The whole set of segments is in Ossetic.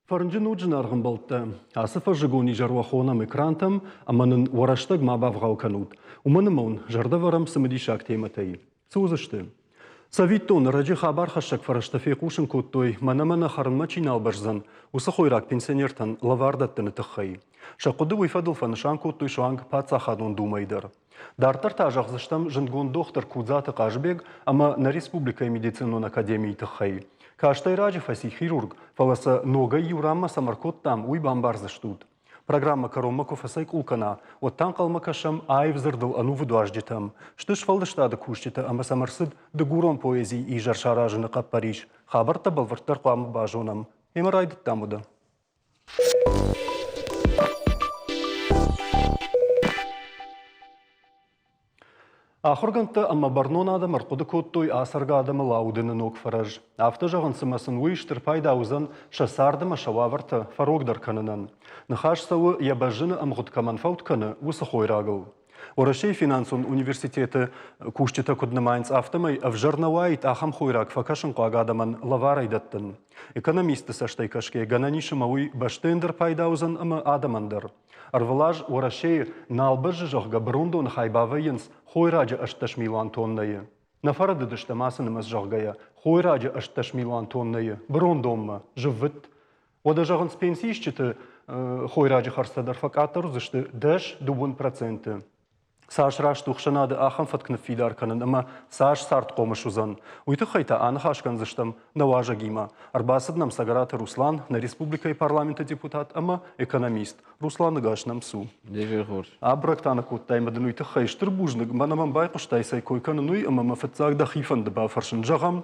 Фӕрнджын у зынаргъ ӕмбӕлттӕ, ацы фӕззыгон изӕр уӕ хонӕм экрантӕм ӕмӕ нын уӕ рӕстӕг ма бавгъау кӕнут, уымӕн ӕмӕ уын зӕрдӕвӕрӕм цымыдисаг темӕтӕй. Цы уыдзысты? Цӕвиттон, ӕрӕджы хабархӕссӕг фӕрӕзтӕ фехъусын кодтой, мӕнӕ-мӕнӕ хӕрынмӕ чи нал бӕздзӕн, уыцы хойраг пенсионертӕн лӕвар дӕттыны тыххӕй. Сӕ хъуыды уый фӕдыл фӕнысан кодтой суанг Паддзахадон Думӕйы дӕр. Дарддӕр та зӕгъдзыстӕм зындгонд дохтыр Кудзаты Хъазыбег ӕмӕ нӕ республикӕйы медицинон академийы тыххӕй. Кастӕй раджы фӕци хирург, фӕлӕ сӕ ногӕй иу ранмӕ цӕмӕ ркодтам, уый бамбардзыстут. Программӕ кӕронмӕ куы фӕцӕйкъул кӕна, уӕд та ӕнхъӕлмӕ кӕсӕм аив дзырдыл ӕнувыд уазджытӕм. Сты сфӕлдыстады кусджытӕ ӕмӕ сӕм ӕрцыд дыгурон поэзийы изӕр саразыны хъӕппӕрис. Хабӕрттӕ бӕлвырддӕр хъуамӕ базонӕм. Ӕмӕ райдыдтам уыдӕ. Ахуыргӕндтӕ ӕмӕ бӕрнон адӕм ӕрхъуыды кодтой ацӕргӕ адӕмыл аудыны ног фӕрӕз. Афтӕ зӕгъынц, ӕмӕ сын уый стыр пайда уыдзӕн сӕ цард ӕмӕ сӕ уавӕртӕ фӕрогдӕр кӕнынӕн. Ныхас цӕуы, йӕ бӕззыны ӕмгъуыд кӕмӕн фӕуд кӕны, уыцы хойрагыл. Уӕрӕсейы финансон университеты кусджытӕ куыд нымайынц, афтӕмӕй ӕвзӕр нӕ уаид ахӕм хойраг фӕкӕсынхъуаг адӕмӕн лӕварӕй дӕттын. Экономистты цӕстӕй кӕсгӕйӕ гӕнӕн ис ӕмӕ уый бӕстӕйӕн дӕр пайда уыдзӕн ӕмӕ адӕмӕн дӕр. Ӕрвылаз Уӕрӕсейы нал бӕззы, зӕгъгӕ, бырондоны хай бавӕййынц хойраджы 18 милуан тоннӕйы. Нӕ фӕрӕдыдыстӕм ацы нымӕц зӕгъгӕйӕ, хойраджы 18 милуан тоннӕйы бырондонмӕ, зыввытт. Уӕдӕ зӕгъынц, пенсиисджыты хойраджы хӕрдзтӕ дӕр фӕкъаддӕр уыдзысты 10-2%. Цас раст у ӕхсӕнады ахӕм фӕтк ныффидар кӕнын ӕмӕ цас цардхъомыс уыдзӕн, уый тыххӕй та аныхас кӕндзыстӕм нӕ уазӕгимӕ. Ӕрбацыд нӕм Цӕгӕраты Руслан, нӕ республикӕйы парламенты депутат ӕмӕ экономист. Руслан, ныгас нӕм цу. Де хорз. Абырӕг та нӕ кодтай ӕмӕ дын уый тыххӕй стыр бузныг. Мӕнӕ мӕм байхъуыстай, цӕй кой кӕнын уый, ӕмӕ мӕ фыццаг дӕхи фӕнды бафӕрсын. Зӕгъӕм,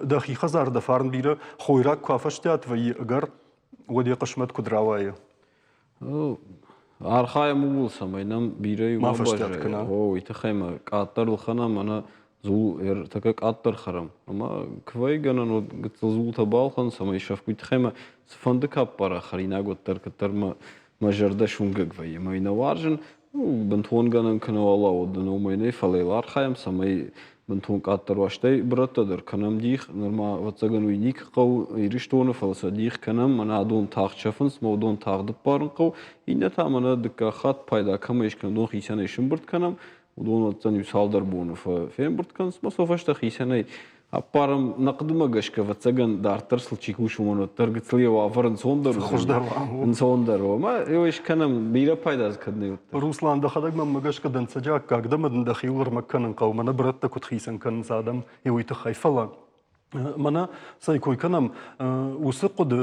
дӕхи хӕдзар дӕ фарн бирӕ хойраг куы афӕстиат вӕййы ӕгӕр, уӕд йӕ хъысмӕт куыд рауайы? Архайӕм ууыл, цӕмӕй нӕм бирӕ ма фӕстиат кӕна. О, уый тыххӕй ма къаддӕр ӕлхӕнӕм, ӕнӕ дзул ӕртӕккӕ къаддӕр хӕрӕм. Ӕмӕ куы гӕнӕн уӕд гыццыл дзултӕ балхӕн, цӕмӕй сӕфт уый тыххӕй ма цыфӕнды кӕппара хӕринаг уӕддӕр кӕддӕр мӕ мӕ зӕрдӕ суынгӕг вӕййы. Мӕ нӕ уарзын, бынтон гӕнӕн кӕнӕ уӕлӕ уӕд номӕй нӕй, фӕлӕ йыл архайӕм, цӕмӕй бынтон къаддӕр уа. Стӕй бырӕттӕ дӕр кӕнӕм дих, нырма, ӕвӕццӕгӕн, уый никуы хъӕуы Ирыстоны, фӕлӕ сӕ дих кӕнӕм, мӕнӕ адон тагъд сӕфынц, мӕ уыдон тагъд ӕппарын хъӕуы. Иннӕ та мӕнӕ дыккаг хатт пайда кӕмӕй скӕнӕм, уыдон хицӕнӕй сымбырд кӕнӕм, уыдон уӕддзӕн иу цалдӕр боны фембырд кӕнынц, ӕмӕ сӕ фӕстӕ хицӕнӕй ӕппарӕм. Нӕ хъуыдымӕ гӕсгӕ, ӕвӕццӕгӕн, дарддӕр сыл чи кусы, уымӕн уӕддӕр гыццыл йӕ уавӕр ӕнцондӕр Хуыздӕр уа. Ӕнцондӕр у. Ӕмӕ йӕ скӕнӕм, бирӕ пайда дзы кӕд нӕ уыдтӕ. Руслан, дӕхӕдӕг мӕнмӕ гӕсгӕ дӕнцӕджы аккаг дӕ ӕмӕ дын дӕхиуыл ӕрмӕг кӕнын хъӕуы, мӕнӕ бырӕттӕ куыд хицӕн кӕнынц адӕм, уый тыххӕй. Фӕлӕ мӕнӕ цӕй кой кӕнӕм, уыцы хъуыды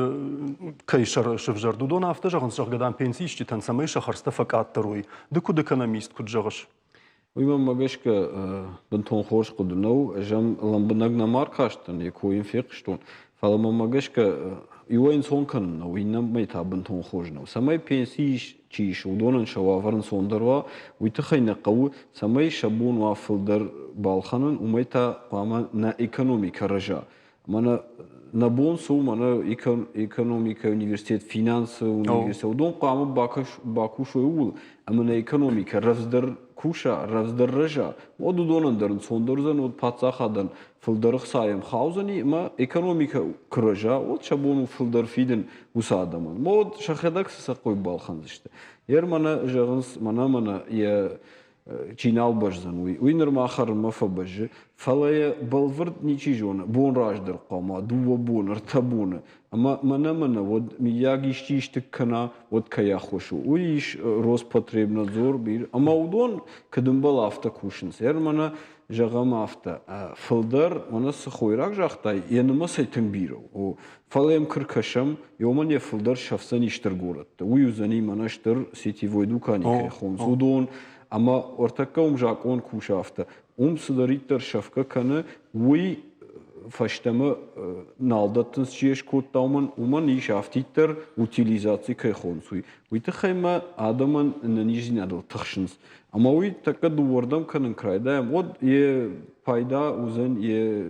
кӕй сӕвзӕрд, уыдон афтӕ зӕгъынц, зӕгъгӕ, дам, пенсиисджытӕн цӕмӕй сӕ хӕрдзтӕ фӕкъаддӕр уой. Ды куыд экономист, куыд зӕгъыс? Уый мӕнмӕ гӕсгӕ бынтон хорз хъуыды нӕу. Ӕз ӕм лӕмбынӕг нӕма ӕркастӕн, йӕ кой йын фехъуыстон. Фӕлӕ мӕнмӕ гӕсгӕ иуӕй ӕнцон кӕнын нӕу, иннӕмӕй та бынтон хорз нӕу. Цӕмӕй пенси чи ис, уыдонӕн сӕ уавӕр ӕнцондӕр уа, уый тыххӕй нӕ хъӕуы, цӕмӕй сӕ бон уа фылдӕр балхӕнын, уымӕй та хъуамӕ нӕ экономикӕ рӕза. Мӕнӕ нӕ бон цы у, мӕнӕ экономикӕ, университет, финансы университет, уыдон хъуамӕ бакусой ууыл, ӕмӕ нӕ экономикӕ рӕвдздӕр куса, рӕвдздӕр рӕза, уӕд уыдонӕн дӕр ӕнцондӕр уыдзӕн, уӕд паддзахадӕн фылдӕр ӕхца йӕм хаудзӕни, ӕмӕ экономикӕ куы рӕза, уӕд сӕ бон у фылдӕр фидын уыцы адӕмӕн. Уӕд сӕхӕдӕг цы сӕ хъой балхӕндзысты. Ер мӕнӕ зӕгъынц, мӕнӕ-мӕнӕ йӕ чи нал бӕздзӕн, уый. Уый нырма хӕрынмӕ фӕбӕззы, фӕлӕ йӕ бӕлвырд ничи зоны. Бон раздӕр хъуамӕ, дыууӕ боны, ӕртӕ боны. Ӕмӕ мӕнӕ-мӕнӕ уӕд мыййаг исчи исты кӕна, уӕд кӕй аххос у. Уый ис Роспотребнадзор, бир. Ӕмӕ уыдон куыд ӕмбӕлы, афтӕ кусынц. Ӕр мӕнӕ зӕгъӕм афтӕ, фылдӕр, мӕнӕ цы хойраг загътай, йӕ нымӕцӕй тынг бирӕ у. Фӕлӕ йӕм куы ркӕсӕм, уымӕн йӕ фылдӕр сӕфдзӕни стыр горӕтты. Уый уыдзӕни мӕнӕ стыр сетевой дукани кӕй хонынц, уыдон. Ӕмӕ ӕртӕккӕ уым закъон кусы афтӕ. Уым цыдӕриддӕр сӕфгӕ кӕны, уый фӕстӕмӕ нал дӕттынц, чи скодта, уымӕн, уымӕн ис афтиддӕр утилизаци кӕй хонынц, уый. Уый тыххӕй ма адӕмӕн ӕнӕниздзинадыл тыхсынц. Ӕмӕ уый тӕккӕ дыууӕрдӕм кӕнын куы райдайӕм, уӕд йӕ пайда уыдзӕн йе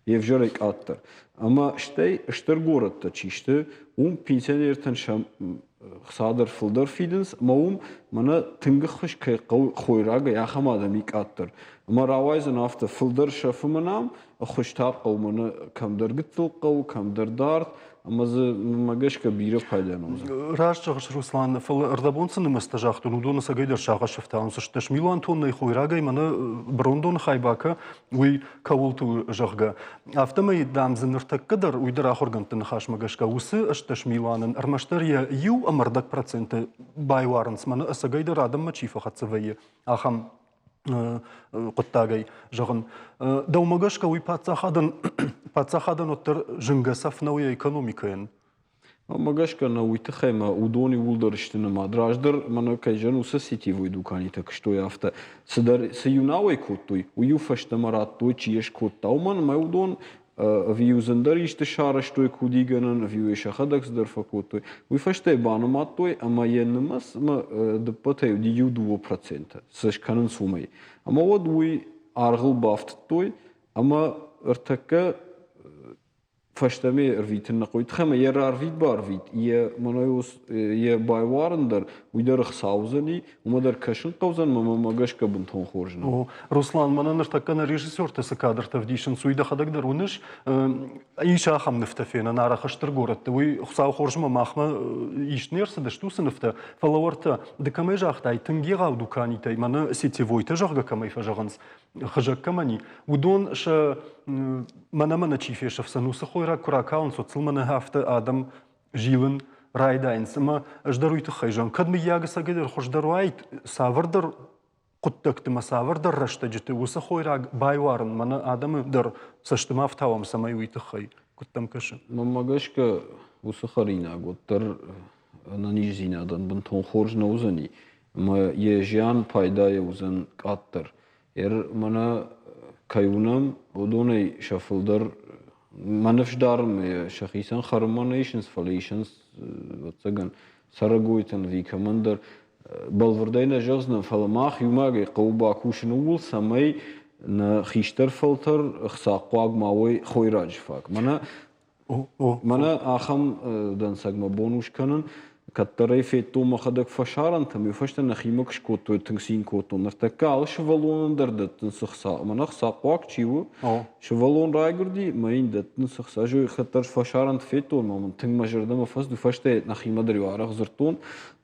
йе взӕрӕй къаддӕр. Ӕмӕ стӕй стыр горӕттӕ чи сты, уым пенсионертӕн сӕ хца дӕр фылдӕр фидынц, ӕмӕ уым мӕнӕ тынг ӕххуыс кӕй хъӕуы хойрагӕй, ахӕм адӕм и къаддӕр. Ӕмӕ рауайдзӕн афтӕ, фылдӕр сӕфы мӕнӕ ам, ӕххуыс та хъӕуы мӕнӕ кӕмдӕр гыццыл хъӕуы, кӕмдӕр дард, ӕмӕ дзы мӕ гӕсгӕ бирӕ пайда нӕ уыдзӕн. Раст зӕгъыс, Руслан, фӕлӕ ӕрдӕбон цы нымӕцтӕ загътон, уыдон ӕцӕгӕйдӕр сагъӕс ӕфтауынц. 18 милуан тоннӕйы хойрагӕй мӕнӕ брондоны хай бакӕ, уый кӕуылты у, зӕгъгӕ. Афтӕмӕй, дам, дзы ныртӕккӕ дӕр, уый дӕр ахуыргӕндты ныхасмӕ гӕсгӕ, уыцы 18 милуанӕн ӕрмӕстдӕр йӕ 1,5% байуарынц, мӕнӕ ӕцӕгӕйдӕр адӕммӕ чи фӕхӕццӕ вӕййы, ахӕм хъуыддагӕй зӕгъын. Дӕумӕ гӕсгӕ уый паддзахадӕн, паддзахадӕн уӕддӕр зынгӕ цӕф нӕу йӕ экономикӕйӕн? Мӕ гӕсгӕ нӕ уый тыххӕй мӕ уыдон иууылдӕр сты нымад. Раздӕр мӕнӕ кӕй зӕгъын, уыцы сетевой дуканитӕ куыстой афтӕ. Цыдӕр цы иу науӕй кодтой, уый-иу фӕстӕмӕ радтой, чи йӕ скодта, уымӕн ӕмӕ уыдон ӕви-иу зындӕр исты сарӕзтой кудигӕнӕн, ӕви-иу ӕй сӕхӕдӕг цыдӕр фӕкодтой. Уый фӕстӕ йӕ банымадтой ӕмӕ йӕ нымӕцмӕ дыппӕтӕй уыди 1-2%, цы скӕнынц, уымӕй. Ӕмӕ уӕд уый аргъыл бафтыдтой ӕмӕ ӕртӕккӕ фӕстӕмӕ ӕрвитын нӕ хъӕуы. Тыххӕй ӕмӕ йӕ рарвит-барвит, йӕ мӕнӕ йӕ байуарын дӕр, уый дӕр ӕхца уыдзӕни, уымӕ дӕр кӕсын хъӕудзӕн, ӕмӕ мӕ гӕсгӕ бынтон хорз нӕу. Руслан, мӕнӕ ныртӕккӕ нӕ режиссертӕ цы кадртӕ ӕвдисынц, уый дӕхӕдӕг дӕр уыныс. Ис ахӕм нывтӕ фенӕн арӕх стыр горӕтты. Уый Хуыцау хорзмӕ махмӕ ист не рцыдысты уыцы нывтӕ, фӕлӕ уӕртӕ ды кӕмӕй загътай, тынг егъау дуканитӕй, мӕнӕ сетевойтӕ зӕгъгӕ кӕмӕй фӕзӕгъынц, хызӕг кӕмӕн и, уыдон сӕ мӕнӕ-мӕнӕ чи фесӕфдзӕн, уыцы хойраг куы ракалынц, уӕд сыл мӕнӕ афтӕ адӕм зилын райдайынц. Ӕмӕ ӕз дӕр уый тыххӕй зӕгъын, кӕд мыййаг ӕцӕгӕйдӕр хуыздӕр уаид, цавӕрдӕр хъуыддӕгты мӕ цавӕрдӕр рӕстӕджыты уыцы хойраг байуарын, мӕнӕ адӕмы дӕр цӕсты ма фтауӕм, цӕмӕй уый тыххӕй. Куыд дӕм кӕсы? Мӕнмӕ гӕсгӕ, уыцы хӕринаг уӕддӕр ӕнӕниздзинадӕн бынтон хорз нӕ уыдзӕни ӕмӕ йӕ зиан пайдайӕ уыдзӕн къаддӕр. Ер мӕнӕ кӕй уынӕм, уыдонӕй сӕ фылдӕр мӕ ныфс дарын, сӕхицӕн хӕрынмӕ нӕ исынц, фӕлӕ исынц, ӕвӕццӕгӕн, цӕрӕгойтӕн ӕви кӕмӕндӕр. Бӕлвырдӕй нӕ зӕгъдзынӕн, фӕлӕ мах иумӕйагӕй хъӕуы бакусын ууыл, цӕмӕй нӕ хистӕр фӕлтӕр ӕхцахъуаг ма уой хойраджы фаг. Мӕнӕ Мӕнӕ ахӕм дӕнцӕг мӕ бон у скӕнын. Кӕддӕр ӕй федтон мӕхӕдӕг фӕсарӕнтӕм, уый фӕстӕ нӕхимӕ куы скодтой, тынг цин кодтон. Ныртӕккӕ алы сывӕллонӕн дӕр дӕттынц ӕхца. Мӕнӕ ӕхцахъуаг чи у, сывӕллон райгуырди, мӕ йын дӕттынц ӕхца. Ӕз уый кӕддӕр фӕсарӕнты федтон, мӕ мын тынг мӕ зӕрдӕмӕ фӕцыд. Уый фӕстӕ нӕхимӕ дӕр иу арӕх дзырдтон.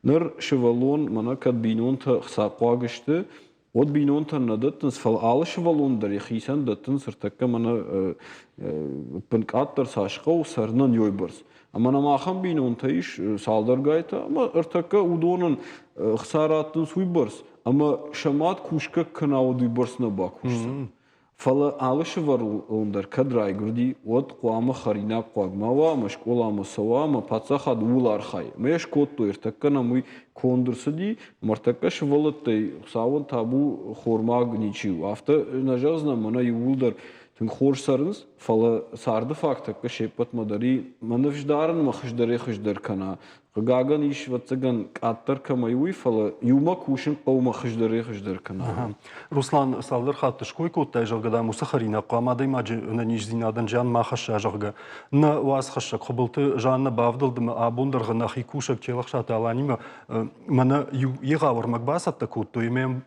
Ныр сывӕллон, мӕнӕ кӕд бинонтӕ ӕхцахъуаг сты, уӕд бинонтӕн нӕ дӕттынц, фӕлӕ алы сывӕллон дӕр йӕхицӕн дӕттынц ӕртӕккӕ мӕнӕ ӕппынкъаддӕр цас хъӕуы цӕрынӕн уыйбӕрц. Ӕмӕ нӕм ахӕм бинонтӕ ис цалдӕргайтӕ, ӕмӕ ӕртӕккӕ уыдонӕн ӕхца раттынц уыйбӕрц, ӕмӕ сӕ мад кусгӕ кӕна, уӕд уыйбӕрц нӕ бакусдзӕн. Фӕлӕ алы сывӕллон дӕр кӕд райгуырди, уӕд хъуамӕ хӕринаг хъуаг ма уа ӕмӕ скъоламӕ цӕуа ӕмӕ паддзахад ууыл архайы. Ӕмӕ йӕ скодтой, ӕртӕккӕ нӕм уый конд ӕрцыди, ӕмӕ ӕртӕккӕ сывӕллӕттӕй Хуыцауӕн табу хормаг ничи у. Афтӕ нӕ зӕгъдзынӕн, мӕнӕ иууылдӕр тынг хорз цӕрынц, фӕлӕ царды факт тӕккӕ се ппӕтмӕ дӕр и. Мӕ ныфс дарын, мӕ хуыздӕрӕй-хуыздӕр кӕна. Хъыгагӕн, ис, ӕвӕццӕгӕн, къаддӕр кӕмӕй уый, фӕлӕ иумӕ кусын хъӕуы мӕ хуыздӕрӕй-хуыздӕр кӕна. Руслан, цалдӕр хатты ской кодтай, зӕгъгӕ, дам, уыцы хӕринаг хъуамӕ адӕймаджы ӕнӕниздзинадӕн зиан ма хӕсса, зӕгъгӕ. Нӕ уацхӕссӕг Хуыбылты Жаннӕ бавдӕлд ӕмӕ абондӕргъы нӕхи кусӕг Челӕхсаты Аланимӕ мӕнӕ иу егъау ӕрмӕг бацӕттӕ кодтой ӕмӕ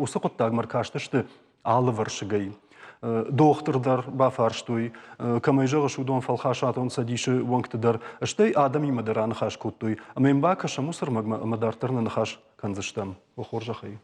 уыцы хъуыддагмӕ ӕркастысты алывӕрсыгӕй. Дохтыр дӕр бафарстой, кӕмӕй зӕгъыс, уыдон фӕлхасадон цӕдисы уӕнгты дӕр, стӕй адӕмимӕ дӕр аныхас кодтой. Ӕмӕ йын бакӕсӕм уыцы ӕрмӕгмӕ ӕмӕ дарддӕр нӕ ныхас кӕндзыстӕм. О хорзӕхӕй.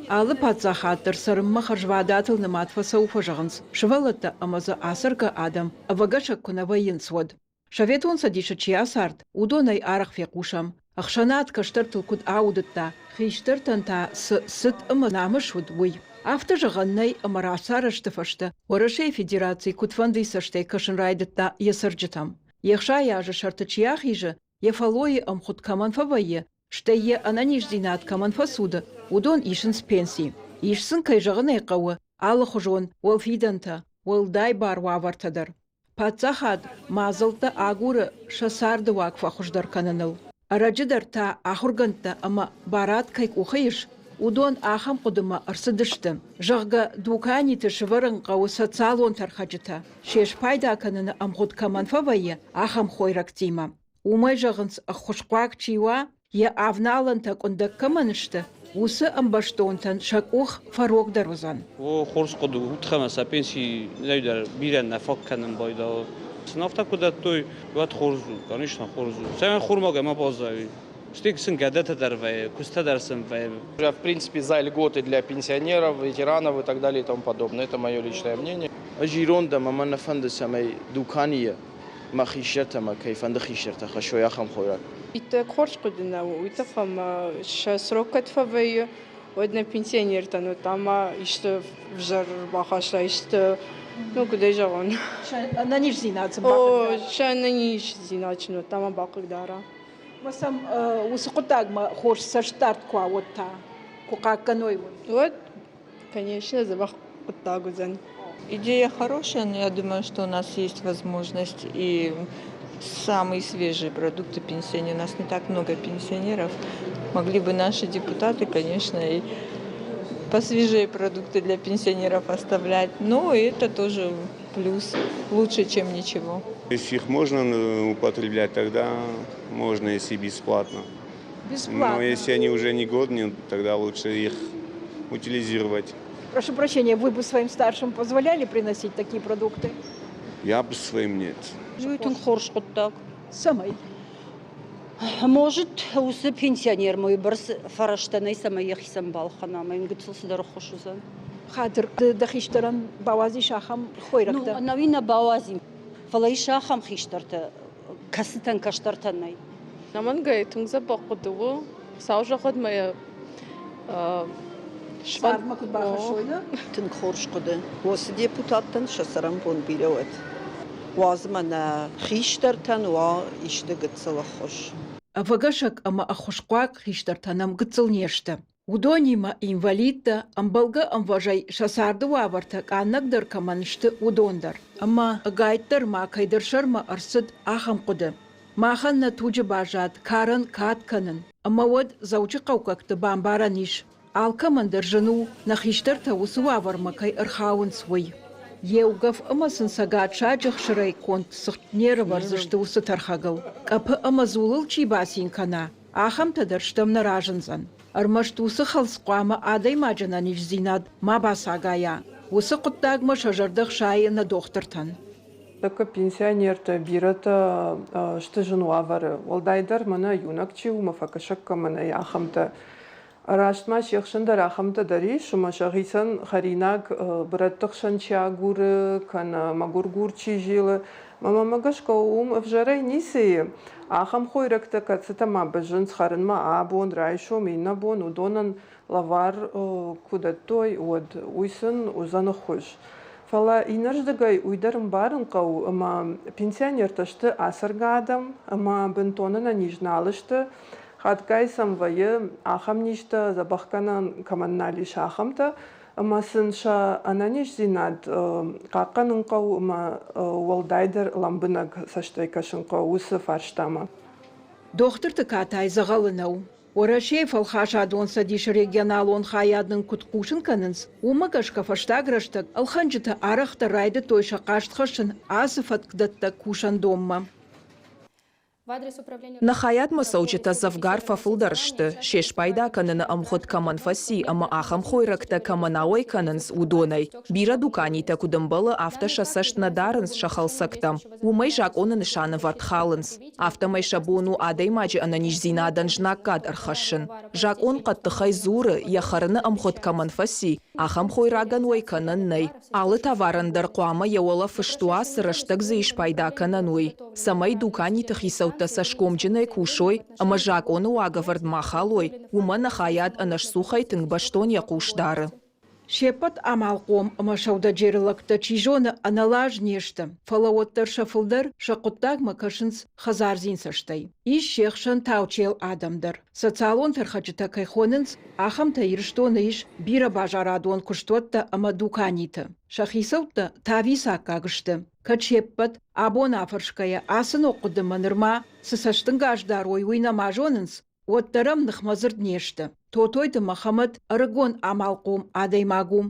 Алы паддзахад дӕр цӕрынмӕ хӕрзвадатыл нымад фӕцӕуы фӕзӕгъынц сывӕллӕттӕ ӕмӕ дзы ацӕргӕ адӕм ӕвӕгӕсӕг куы нӕ вӕййынц, уӕд. Советон Цӕдисы чи ацард, уыдонӕй арӕх фехъусӕм, ӕхсӕнад кӕстӕртыл куыд аудыдта, хистӕртӕн та цы цыт ӕмӕ намыс уыд, уый. Афтӕ зӕгъӕн нӕй, ӕмӕ рацарӕзты фӕстӕ Уӕрӕсейы Федераци куыдфӕндыйы цӕстӕй кӕсын райдыдта йӕ цӕрджытӕм. Йе 60 азы сӕрты чи ахизы, йӕ фӕллойы ӕмгъуыд кӕмӕн фӕвӕййы, стӕй йӕ ӕнӕниздзинад кӕмӕн фӕцуды, уыдон исынц пенси. Ис сын, кӕй зӕгъын ӕй хъӕуы, алыхуызон уӕлфидӕнтӕ, уӕлдай бар уавӕртӕ дӕр. Паддзахад мадзӕлттӕ агуры сӕ царды уаг фӕхуыздӕр кӕныныл. Ӕрӕджы дӕр та ахуыргӕндтӕ ӕмӕ барад кӕй къухы ис, уыдон ахӕм хъуыдымӕ ӕрцыдысты, зӕгъгӕ, дуканиты сывӕрын хъӕуы социалон тӕрхӕджытӕ, се спайда кӕныны ӕмгъуыд кӕмӕн фӕвӕййы, ахӕм хойрӕгтимӕ. Уымӕй зӕгъынц, ӕххуысхъуаг чи уа, йӕ авналӕнтӕ къуындӕг кӕмӕн сты, уыцы ӕмбӕстонтӕн сӕ къух фӕрогдӕр уыдзӕн. О, хорз хъуыды у, ӕмӕ сӕ пенси дӕр бирӕ нӕ фаг кӕнын байдайы. Сын афтӕ куы дӕттой, уӕд хорз у, конечно, хорз у. Цӕмӕй хурмаг ӕмӕ баззайой. Стӕй сын гӕдӕтӕ дӕр вӕййы, куыстӕ дӕр сын вӕййы. Я, в принципе, за льготы для пенсионеров, ветеранов и так далее и тому подобное. Это мое личное мнение. Ӕз ирон дӕн ӕмӕ нӕ фӕнды, цӕмӕй дуканийы мӕ хистӕртӕ ӕмӕ кӕйфӕнды хистӕртӕ хӕссой ахӕм хойраг. Иттӕг хорз хъуыды нӕу, уый тыххӕй ӕмӕ сӕ срок кӕд фӕвӕййы, уӕд нӕ пенсионертӕн уӕд ма исты взӕр бахаста, исты, ну, куыдӕй зӕгъон. Сӕ ӕнӕниздзинад сын О, сӕ ӕнӕниздзинад сын уӕд ма бахъыгдара. Ӕмӕ сӕм уыцы хъуыддагмӕ хорз цӕстдард куы уа, уӕд та, куы хъахъхъӕной, уӕд? Уӕд, конечно, дзӕбӕх хъуыддаг уыдзӕн. Идея хорошая, но я думаю, что у нас есть возможность и самые свежие продукты пенсионеров. У нас не так много пенсионеров. Могли бы наши депутаты, конечно, и посвежее продукты для пенсионеров оставлять. Но это тоже плюс. Лучше, чем ничего. Если их можно употреблять, тогда можно, если бесплатно. Бесплатно. Но если они уже не годны, тогда лучше их утилизировать. Прошу прощения, вы бы своим старшим позволяли приносить такие продукты? Я бы своим нет. Ну, тынг хорз хъуыддаг. Цӕмӕй? Может, уыцы пенсионермӕ уыйбӕрц фӕрӕзтӕ нӕй, цӕмӕй йӕхицӕн балхӕна, ӕмӕ йын гыццыл цыдӕр ӕххуыс уыдзӕн. Хатыр, ды дӕ хистӕрӕн бауадзис ахӕм хойрӕгтӕ? Ну, ӕнӕуи нӕ бауадзин, фӕлӕ ис ахӕм хистӕртӕ, кӕцытӕн кӕстӕртӕ нӕй. Ӕнӕмӕнгӕй тынг дзӕбӕх хъуыды у. Хуыцау зӕгъӕд мӕ йӕ Цардмӕ куыд бахӕссой, нӕ? Тынг хорз хъуыды. Уыцы депутаттӕн сӕ цӕрӕнбон бирӕ уӕд. Уадз ӕмӕ нӕ хистӕртӕн уа исты гыццыл ӕххуыс. Ӕвӕгӕсӕг ӕмӕ ӕххуысхъуаг хистӕртӕ нӕм гыццыл не сты. Уыдонимӕ инвалидтӕ, ӕмбӕлгӕ ӕмвӕзӕй сӕ царды уавӕртӕ къаннӕгдӕр кӕмӕн сты, уыдон дӕр. Ӕмӕ ӕгайтдӕр ма кӕйдӕр сӕрмӕ ӕрцыд ахӕм хъуыды. Махӕн нӕ туджы баззад карӕн кад кӕнын, ӕмӕ уӕд дзӕуджыхъӕуккӕгты бамбарӕн ис, алкӕмӕн дӕр зын у, нӕ хистӕртӕ уыцы уавӕрмӕ кӕй ӕрхауынц, уый. Еугӕф ӕмӕ сын цӕгатсаджы хсырӕй конд цыхт не рывӕрдзысты уыцы тӕрхӕгыл. Къӕпы ӕмӕ дзулыл чи бацин кӕна, ахӕмтӕ дӕр стӕм нӕ разындзӕн. Ӕрмӕст уыцы хӕлц хъуамӕ адӕймаджы ӕнӕниздзинад ма бацагайа. Уыцы хъуыддагмӕ сӕ зӕрдӕ хсайы нӕ дохтыртӕн. Тӕккӕ пенсионертӕ бирӕтӕ сты зын уавӕры. Уӕлдайдӕр мӕнӕ иунӕг чи у, мӕ фӕкӕсӕг кӕмӕ нӕй, ахӕмтӕ. Раст ма се хсӕн дӕр ахӕмтӕ дӕр ис, ӕмӕ сӕхицӕн хӕринаг бырӕтты хсӕн чи агуры, кӕнӕ мӕгуыргур чи зилы. Мӕнмӕ гӕсгӕ, уым ӕвзӕрӕй ницы и. Ахӕм хойрӕгтӕ, кӕцытӕ ма бӕззынц хӕрынмӕ абон, райсом, иннӕ бон, уыдонӕн лӕвар куы дӕттой, уӕд уый сын уыдзӕн ӕххуыс. Фӕлӕ иннӕрдыгӕй уый дӕр ӕмбарын хъӕуы, ӕмӕ пенсионертӕ сты ацӕргӕ адӕм ӕмӕ бынтон ӕнӕниз нал сты. Хатгай сӕм вӕййы ахӕм низтӕ, дзӕбӕхгӕнӕн кӕмӕн нал ис, ахӕмтӕ, ӕмӕ сын сӕ ӕнӕниздзинад хъахъхъӕнын хъӕуы ӕмӕ уӕлдайдӕр лӕмбынӕг цӕстӕй кӕсын хъӕуы уыцы фарстамӕ. Дохтырты катай дзӕгъӕлы нӕу. Уӕрӕсейы фӕлхасадон цӕдисы регионалон хайад нын куыд хъусын кӕнынц, уымӕ гӕсгӕ фӕстаг рӕстӕг ӕлхӕнджытӕ арӕхдӕр райдыдтой сӕ хъаст хӕссын ацы фӕткдӕттӕг кусӕндонмӕ. Нӕ хайадмӕ цӕуджытӕ дзӕвгар фӕфылдӕр сты, се спайда кӕныны ӕмгъуыд кӕмӕн фӕци ӕмӕ ахӕм хойрӕгтӕ кӕмӕн ауӕй кӕнынц, уыдонӕй. Бирӕ дуканитӕ куыд ӕмбӕлы, афтӕ сӕ цӕст нӕ дарынц сӕ хӕлцӕгтӕм. Уымӕй закъоны нысанӕвӕрд халынц. Афтӕмӕй сӕ бон у адӕймаджы ӕнӕниздзинадӕн знаггад ӕрхӕссын. Закъон хъӕддыхӕй дзуры, йӕ хӕрыны ӕмгъуыд кӕмӕн фӕци, ахӕм хойрагӕн уӕй кӕнӕн нӕй. Алы товарӕн дӕр хъуамӕ йӕ уӕлӕ фыст уа, цы рӕстӕг дзы ис пайда кӕнӕн, уый. Цӕмӕй дуканиты хицӕуттӕ цӕсгомджынӕй кусой ӕмӕ закъоны уагӕвӕрд ма халой, уымӕ нӕ хайад ӕнӕсцухӕй тынг бӕстон йӕ хъус дары. Се ппӕт амалхъом ӕмӕ сӕудӕджеры лӕгтӕ, чи зоны, ӕнӕлаз не сты, фӕлӕ уӕддӕр сӕ фылдӕр сӕ хъуыддагмӕ кӕсынц хӕдзардзин цӕстӕй. Ис се хсӕн таучел адӕм дӕр. Социалон тӕрхӕджытӕ кӕй хонынц, ахӕмтӕ Ирыстоны ис бирӕ базарадон куыстуӕттӕ ӕмӕ дуканиты. Сӕ хицӕуттӕ тавицаккаг сты. Кӕд се ппӕт абон афӕрсгӕйӕ ацы ног хъуыдымӕ нырма цы цӕстӕнгас дарой, уый нӕма зонынц, уӕддӕр ӕм ныхмӕдзырд не сты. Тотойты Мӕхӕмӕт ӕрыгон амалхъом адӕймаг у.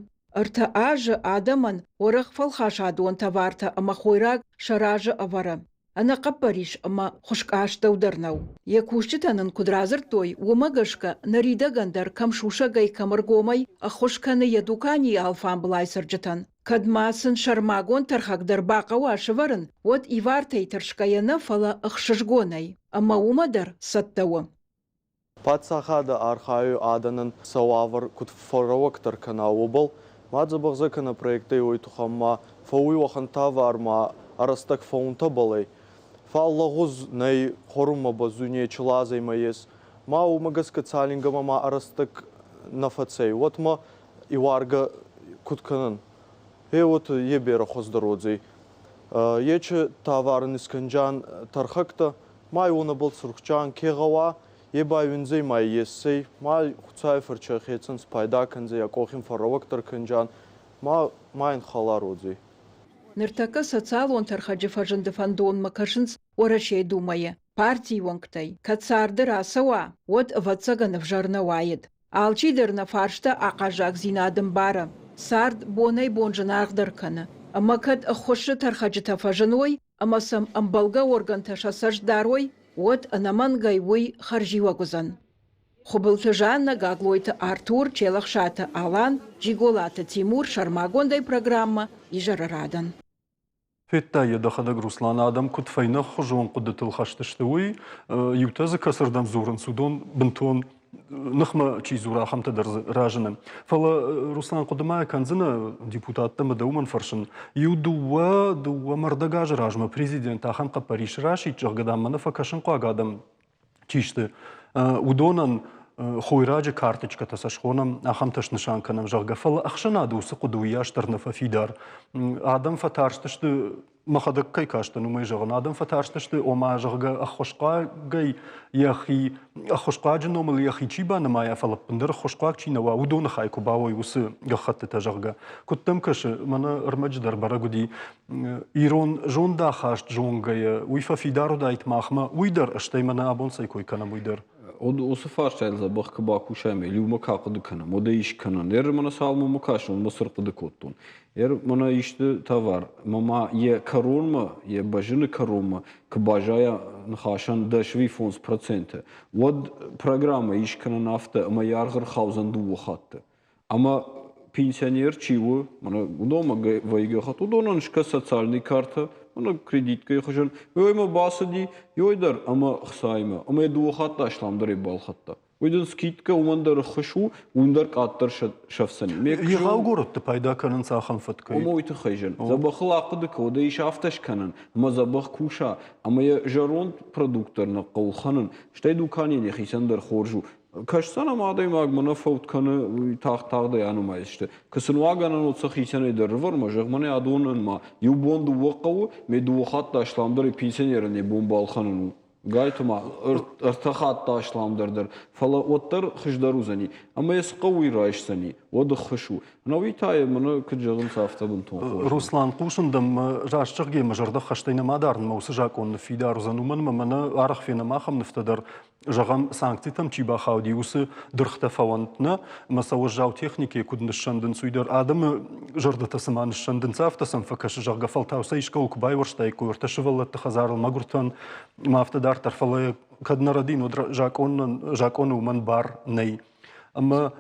Ӕртӕ азы адӕмӕн уӕрӕх фӕлхасадон товартӕ ӕмӕ хойраг сӕ разы ӕвӕры. Ӕнӕхъӕппӕрис ӕмӕ хуыскъастӕу дӕр нӕу. Йӕ кусджытӕ нын куыд радзырдтой, уымӕ гӕсгӕ ныридӕгӕн дӕр кӕм сусӕгӕй, кӕм ӕргомӕй ӕххуыс кӕны йӕ дуканийы алфамбылай цӕрджытӕн. Кӕд ма сын сӕрмагонд тӕрхӕг дӕр бахъӕуа сӕвӕрын, уӕд ивартӕй тӕрсгӕйӕ нӕ, фӕлӕ ӕхсызгонӕй. Ӕмӕ уымӕ дӕр цӕттӕ у. Паддзахадӕ архайуй адӕнӕн сӕ уавӕр куд фӕррӕуӕгдӕр кӕна, уобӕл. Ма дзӕбӕх законопроекттӕй уой туххӕн ма фӕууй уӕхӕн тавар ма ӕ рӕстӕг фӕунтӕбӕл ӕй. Фал лӕгъуз нӕй, хуӕрунмӕ бӕззуй нечи лазӕй ес. Ма уомӕ гӕсгӕ цалингӕмӕ ма ӕ рӕстӕг нӕ фӕцӕй, уӕдмӕ иуаргӕ куд кӕнӕн? Гъе уотӕ е берӕ хуӕздӕр уодзӕй. Ечи тавар искӕнджан тӕрхӕгтӕ ма уонӕбӕл сурхджан ке гъӕуа, е байуиндзӕй ма ессӕй, ма Хуцауи фӕрчӕ хецӕн спайда кӕндзӕй, ӕ къох ин фӕррӕуӕгдӕр кӕнджан, ма, ма ин хӕлар уодзӕй. Ныртӕккӕ социалон тӕрхӕджы фӕзынды фӕндонмӕ кӕсынц Уӕрӕсейы Думӕйы партийы уӕнгтӕй. Кӕд царды рацӕуа, уӕд, ӕвӕццӕгӕн, ӕвзӕр нӕ уаид. Алчидӕр нӕ фарста ахъаззагдзинад ӕмбары. Цард бонӕй-бон зынаргъдӕр кӕны. Ӕмӕ кӕд ӕххуысы тӕрхӕджытӕ фӕзыной ӕмӕ сӕм ӕмбӕлгӕ органтӕ сӕ цӕст дарой, уӕд ӕнӕмӕнгӕй уый хӕрзиуӕг уыдзӕн. Хуыбылты Жаннӕ, Гаглойты Артур, Челӕхсаты Алан, Джиголаты Тимур сӕрмагондӕй программӕ «Изӕры радӕн». Федтай йӕ дӕхӕдӕг, Руслан, адӕм куыд фӕйнӕгхуызон хъуыдытыл хӕст сты, уый. Иутӕ дзы кӕцырдӕм дзурынц, уыдон бынтон ныхмӕ чи дзура, ахӕмтӕ дӕр дзы разыны. Фӕлӕ, Руслан, хъуыды ма кӕндзынӕ, депутаттӕ мӕ дӕ уымӕн фӕрсын, иу дыууӕ, дыууӕ мӕрдӕг азы размӕ президент ахӕм хъӕппӕрис расидт, зӕгъгӕ, дам, мӕнӕ фӕкӕсынхъуаг адӕм чи сты, уыдонӕн хойраджы карточкӕтӕ сӕ схонӕм, ахӕмтӕ снысан кӕнӕм, зӕгъгӕ. Фӕлӕ ӕхсӕнады уыцы хъуыды уыйас дӕр нӕ фӕфидар. Адӕм фӕтарстысты, мӕхӕдӕг кӕй кастӕн, уымӕй зӕгъын, адӕм фӕтарстысты, ома, зӕгъгӕ, ӕххуысхъуагӕй йӕхи, ӕххуысхъуаджы номыл йӕхи чи банымайа, фӕлӕ ӕппындӕр ӕххуысхъуаг чи нӕ уа, уыдоны хай куы бауой уыцы гӕххӕттытӕ, зӕгъгӕ. Куыд дӕм кӕсы, мӕнӕ ӕрмӕджы дӕр бӕрӕг уыди, ирон зондахаст зонгӕйӕ, уый фӕфидар уыдаид махмӕ, уый дӕр, стӕй мӕнӕ абон цӕй кой кӕнӕм, уый дӕр. Уыцы фарстайыл дзӕбӕх куы бакусӕм, иумӕ куы ахъуыды кӕнӕм, уӕд ӕй скӕнӕн. Ер мӕнӕ цалынмӕ кӕсын, уымӕ цы рхъуыды кодтон. Ер мӕнӕ исты товар, мӕ ма йӕ кӕронмӕ, йӕ бӕзыны кӕронмӕ куы баззайа ныхасӕн 10,5 проценты, уӕд программӕ ис кӕнӕн афтӕ, ӕмӕ йӕ аргъ ӕрхаудзӕн дыууӕ хатты. Ӕмӕ пенсионер чи у, мӕнӕ уыдонмӕ вӕйгӕ хатт, уыдонӕн скӕ социальный картӕ, мӕнӕ кредиткӕйы хуызӕн. Ёймӕ бацыди, ёй дӕр ӕмӕ хцаимӕ. Ӕмӕ йӕ дыууӕ хатты асламдӕрӕй балхӕдта. Уый дын скидкӕ уымӕн дӕр ӕххуыс у, уым дӕр къаддӕр сӕфдзӕни. Егъау горӕтты пайда кӕнынц ахӕм фӕткӕй. Омӕ уый тыххӕй зын. Дзӕбӕхыл ахъуыды кӕ, уӕдӕ ис афтӕ скӕнӕн, ӕмӕ дзӕбӕх куса, ӕмӕ йӕ зӕронд продукт дӕр нӕ хъӕуы лхӕнын, стӕй дуканийӕн йӕхицӕн дӕр хорз у. Кӕсдзӕн ӕмӕ адӕймаг мӕнӕ фӕуд кӕны, уый тагъд-тагъдӕй анымайдзысты. Куы сын уа гӕнӕн, уӕд сӕ хицӕнӕй дӕр рывӕрмӕ, зӕгъ, мӕнӕ адонӕн ма иу бон дыууӕ хъӕуы, ме дыууӕ хатты асламдӕрӕй пенсионерӕн йӕ бон балхӕнын у. Гайты ма ӕртӕ хатты асламдӕр дӕр, фӕлӕ уӕддӕр хуыздӕр уыдзӕни. Ӕмӕ йӕ цы хъӕуы, уый райсдзӕни, уӕд ӕххуыс у. Науи та йӕ мӕнӕ куыд зӕгъынц, афтӕ бынтон хорз. Руслан, хъусын дӕм, раст зӕгъгӕ, мӕ зӕрдӕ хӕстӕй нӕма дарын, мӕ уыцы закъон ныффидар уыдзӕн, уымӕн ӕмӕ мӕнӕ арӕх фенӕм ахӕм нывтӕ дӕр, зӕгъӕм, санкцитӕм чи бахауди, уыцы дыргътӕ фӕуӕнт нӕ, ӕмӕ сӕ уӕззау техникӕйы куыд ныссӕндынц, уый дӕр адӕмы зӕрдӕтӕ цыма ныссӕндынц, афтӕ сӕм фӕкӕсы, зӕгъгӕ, фӕлтау сӕ искӕуыл куы байуӕрстаиккой ӕртӕ сывӕллӕтты хӕдзарыл мӕгуыртӕн, ӕмӕ афтӕ дарддӕр. Фӕлӕ кӕд нӕ рӕдийын, уӕд закъоны уымӕн бар нӕй. Ӕмӕ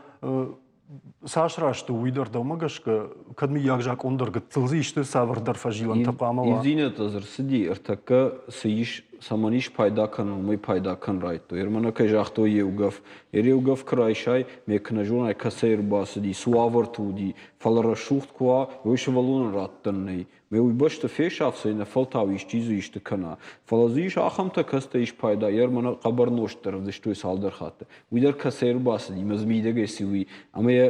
цас раст у, уый дӕр дӕумӕ гӕсгӕ, кӕд мыййаг закъон дӕр гыццыл дзы исты цавӕрдӕр фӕзилӕнтӕ хъуамӕ уа? Ивдзинӕдтӕ дзы рцыди, ӕртӕккӕ цы ис, цӕмӕн ис пайда кӕнын, уымӕй пайда кӕн райдтой. Ӕрмӕнӕ кӕй загътой еугӕф. Еугӕф куы райсай, ме куы нӕ зонай, кӕцӕй ӕрбацыди, цы уавӕрты уыди, фӕлӕ рӕсугъд куы уа, уый сывӕллонӕн раттӕн нӕй. Ме уый бӕсты фесафдзӕй, нӕ фӕлтау исчи дзы исты кӕна. Фӕлӕ дзы ис ахӕмтӕ, кӕцытӕ ис пайда, йӕ мӕнӕ хъӕбӕр нозт дӕр ӕвдыстой цалдӕр хатты. Уый дӕр кӕцӕй ӕрбацыди, мӕ дзы мидӕгӕй цы уый, ӕмӕ йӕ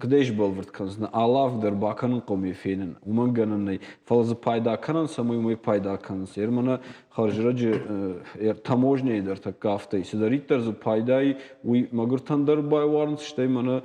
куыдӕй сбӕлвырд кӕндзынӕ, алы авг дӕр бакӕнын хъӕуы ме фенын, уымӕн гӕнӕн нӕй. Фӕлӕ дзы пайда кӕнӕн, цӕмӕй уымӕй пайда кӕнынц. Ер мӕнӕ хӕрзрӕджы таможняйы дӕр тӕккӕ афтӕ и. Цыдӕриддӕр дзы пайда и, уый мӕгуыртӕн дӕр байуарынц, стӕй мӕнӕ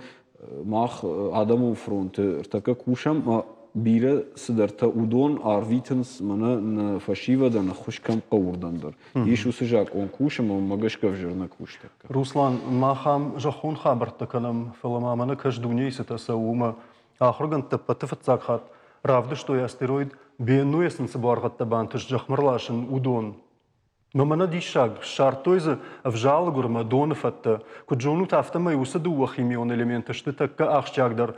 мах адӕмон фронты ӕртӕккӕ кусӕм. бирӕ цыдӕртӕ уыдон арвитынц мӕнӕ нӕ фӕсивӕдӕн ӕххуыс кӕм хъӕуы, уырдӕм дӕр. Ис уыцы закъон кусы ӕмӕ уымӕ гӕсгӕ ӕвзӕр нӕ кусты. Руслан, мах ам зӕххон хабӕрттӕ кӕнӕм, фӕлӕ ма мӕнӕ кӕс дунейы цытӕ цӕуы, уымӕ. Ахуыргӕндтӕ ӕппӕты фыццаг хатт равдыстой астероид Беннуйӕ сын цы буаргъӕдтӕ бантыст зӕхмӕ рласын, уыдон. Но мӕнӕ диссаг, ссардтой дзы ӕвзалыгуырмӕ доны фӕдтӕ. Куыд зонут, афтӕмӕй уыцы дыууӕ химион элементы сты тӕккӕ ахсджиагдӕр